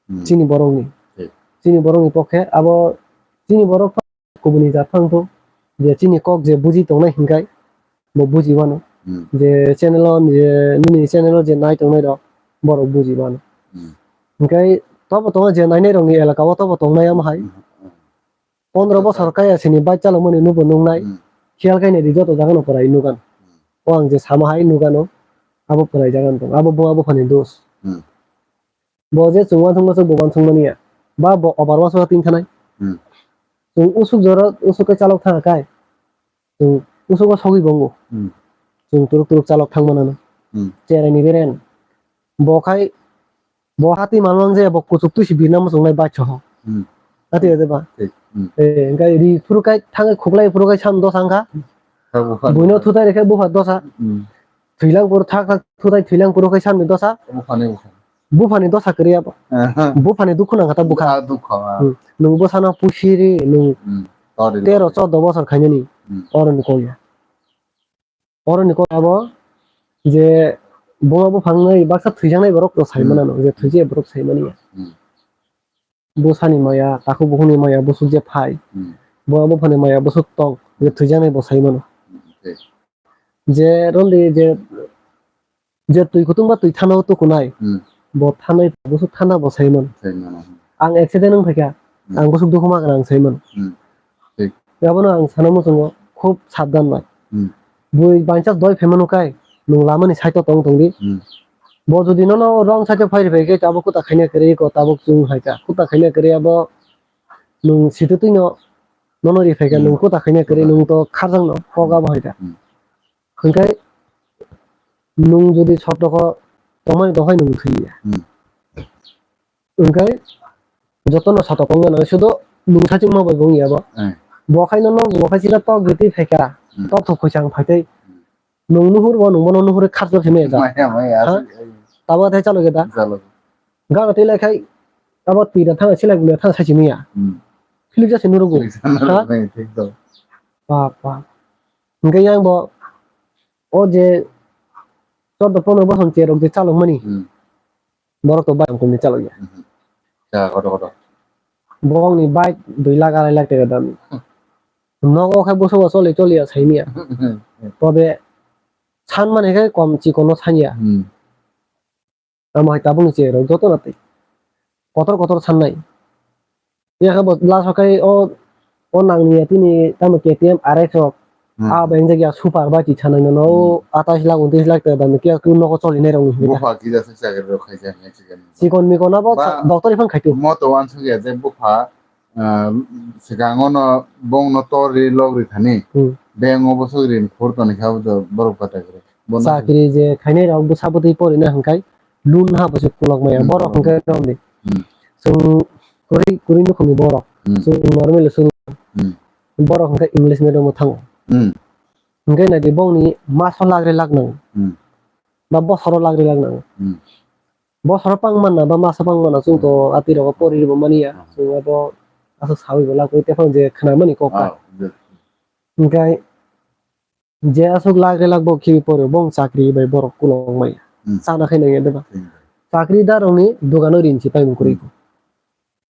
Hmm. Chini borokni. Thik. Chini borokni pokhe abo chini borok kubuni jat phang tong. Je chini kok je buji tongnai hinkai bo buji mano. Hmm. Je channel o je nini channel o je nai tongnai rok borok buji mano. Hmm. Hinkai tobo tongo je nainai rokni elaka o tobo tongnai amo hai. Hmm. Pondro bosor kaya sini bike chalokmani nubo nuknai. Hmm. Khiyal khainai di joto jagano pwrai nugan. Hmm. O ang je sama hai nugano abo pwrai jagano tong. Abo buma buphani dos. Hmm. Bo je chwng uansukma se bo uansukmani ya. Ba bo obar uansukma tin thanai. Hmm. Chwng usuk jora usuk khe chalok thang kai. Chwng usugo sogwi bongo. Hmm. Chwng turuk turuk chalok thang manano. Hmm. Cherai ni beren. Bo khai, bo hati manwng je bo kuchuk twi si birna muchung nai bai choho. Hmm. Hati de ba? Thik. Hmm. Eh, engkai ri phuru kai thangai khuklai phuru kai sam dosa wngkha. Buino thutai rikhe bupha dosa. Hmm. Thwilang phuru thak thak thutai thwilang phuru kai samni dosa. Buphani, buphani. Buphani dosa kwrwi abo. Aha. Buphani dukhu nangkha ta bukha. Ah, dukha, ah. Hmm. Nwng bwsano pusiri nwng Hmm. Tori tero lori. Chordo bosor khainani Hmm. Oroni kok ya. Oroni kok abo je buma buphang nai baksa thwijaknai borok no sai Hmm. Mano je thwijak borok sai mani ya. Hmm. Bwsani maya, takhuk bukhukni maya, bwswk je phai. Hmm. Buma buphani maya, bwswk tong, je thwijaknai bo sai mano. Hmm, thik. Je romdi je, je twi kutung ba twi thana o tukunai, Hmm. Bo thanai bwswk thana bo sai mano. Sai mano. Ang accident wng phaikha, Hmm. Ang bwswk dukhu ma gwnang sai mano. Hmm. Thik. Abono ang sana muchungo khub sabdan bai. Hmm. Bui by chance doi phaimano kai, nwng lamani side o tong tongdi. Hmm. Bo jodi nono wrong side o phai rwphai khe abo kuta khaina kwrwi ko tabuk chwng hai kha. Kuta khaina kwrwi abo nwng sitwtwino nono rwphai kha, Hmm. Nwng kuta khaina kwrwi Kuta. Nwng to kharjakno kok abo hai kha. Hmm. Hwnkhe nwng jodi sotoko tongmani tongkhai nwng thwiya. Hmm. Hwnkhe jotono satok wngya nang sudo nwng sachikma bai bo wngya bo. Eh. Bo khai nono bo khai chida tok gitwi phaikha. Hmm. Tok thok khuisang phaitwi. Hmm. Nwng nuhur bo nwng bono nuhur kharjak simi ya. Maya, maya, Ha? Aswk, eh. Tabo thai chalo geda. Chalo. Gana twi lai khai abo twi da thang silai guna thang sachi miya. Hmm. Philik jasi nurugo. Philik jasi nurugo, Ha? Thik to. Bap, bap. Hwnkhe yang bo o je chordo pondro bosor che rok je chalok mani. Hmm. Borok to bayam kuni chalok ya. Mhm. Cha, koto, koto. Bongni bike dui lakh arai lakh taka dam. Hmm. Nogo khe bwswk bo choli choli ya saimia. Hmm. Tobe san mani khe kom chikon no sanya. Hmm. Amo hai tabukni che rok joto na tei. Kotor kotor sannai. Ya khe bo last o khe o, o nangni ya tini tamo K T M R X rok. Hmm. A beng jagya super bike ti chanai no, no, Hmm. Atais lakh, untis lakh taka dam khe nogo choli nai rok ni. Bupha kisa se chakri rok khaisa hinwi chikon. Chikon mikon abo Ba, doctor iphang khaitu. Moto wansuk ya je bupha, ah, swkango no bong no tor ri log ri thani. Hmm. Beng o bosok ri khur toni kha bo borok patai khe. Bono Chakri je khainai rok bwsa bwtwi porina hwnkhe loan ha bwswk kulok maya. Hmm. Borok hwnkhe romdi. Hmm. Chwng kwrwi, kwrwi nukhungni borok. Hmm. Chwng normal chwng Hmm. Borok hwnkhe English medium o thango. Hmm. Hwnkhe naidi bongni maso lakh re lakh nango. Hmm. Ba bosoro lakh re lakh nango. Hmm. Bosoro pang manna ba maso pang manna chwng to Hmm. Atwi rogo pori bo mani ya. Hmm. Chwng abo aswk sawi bo lakh wi tephang je khna mani kok ka. Ah, je. Hwnkhe je aswk lakh re lakh bo khibi poro bong chakri bai borok kulok maya. Hmm. Chana khai nangya deba. Hmm. Chakri darokni dogano rin si paimung kwrwi. Hmm.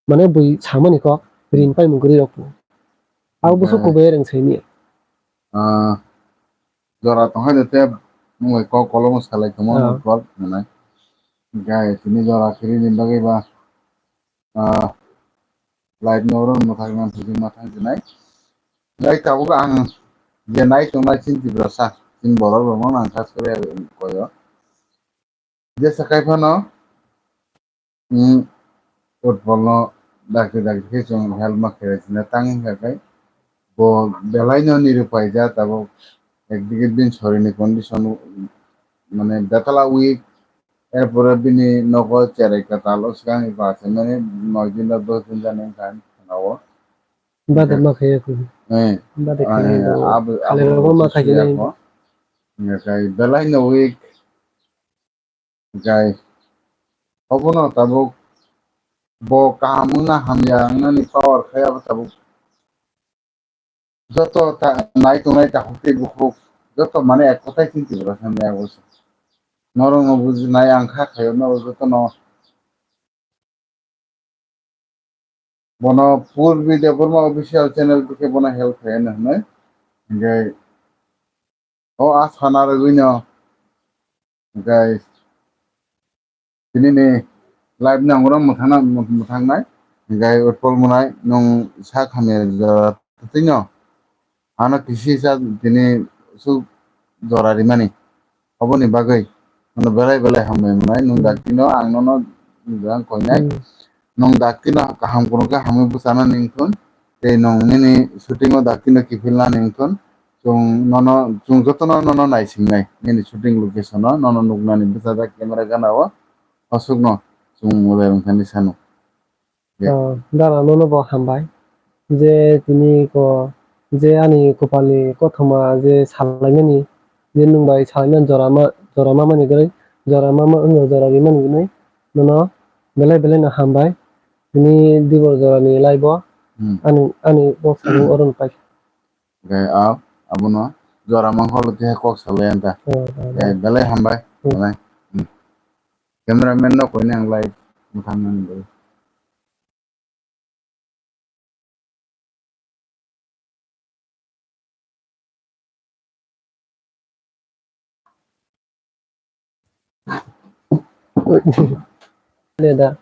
Mane bui samani kok rin paimung kwrwi rok. Abo busu Hwnkhe kubui reng saimia. Ah, jora tongkha de te mung bai kok kolomo salai tongma Ah. Kok manai. Hwnkhe tini jora kiri ni bagwi ba, ah, live ni oro mwthang nang thwijima thang jinai. Lai tabuk ang je nai tongnai chini Tiprasa, chini borok rokno nang kha sori koyo. Jesa kai phano, mm, Utpolno dakti dakti khe chwng help ma khe china tang wngkha khe, bo belaino niruphaija tabuk ekdigi bini sorini condition mane betala weak, erpore bini nogo cherai kwtal o swkangni ba se mane noi din ba dos din jani wngkha ang khwnao. Bade ma khaiya kho. Eh. Bade Ah, khaiya eh, kho. Abo, Khale abo rogo ma susu khaiya ya nai. Kho. Hingkhe belaino weak. Hingkhe obono tabuk bo kaham wngna hamya wngnani power khai abo tabuk. Joto ta-, nai tongnai takhuk tei bukhuk joto mane ek kotai chini Tiprasa ni abo se. Norokno bujinai ang kha khaio norok jotono. Bono Purbi Debbarma official channel bikhe bono help khaiyano hinwi. Hingkhe o a sana rwgwino hingkhe tinini live ni ang oro mwthangna-, mwthangnai. Hingkhe Utpol Mwnai nwng sak hamya jora twino. Ano kisi sa tini su jora rimani. Oboni bagwi ano belai belai hambai mwnai. Nwng Hmm. Daktino ang nono jang koinai. Hmm. Nwng daktino kaham kuno khe hamwi bwchana ningthun. Tei nwng nini shooting o daktino kiphilna ningthun. Chwng nono, chwng jotono nono naisingnai. Nini shooting location o nono nuknani bwchajak camera gana o. Aswkno chwng mobile wngkha ni sano. Ya. Oh, dara nono bo hambai. Je tini ko, je ani kopalni kothoma je salaimani, je nwng bai salaimani jora ma, jora mamani gwnwi, jora mama wngno jora rimani gwnwi, nono belai belai no hambai. Tini dibor jorani laibo Hmm. ani, ani kok samung oro no paikha. Hwnkhe a, abono jora mangkholo khe kok salai ang ta. Oh, oh, Eh, oh. Belai hambai. Hmm. Belai. Hmm. Cameraman no koini ang live mwthang nang bo. Leda.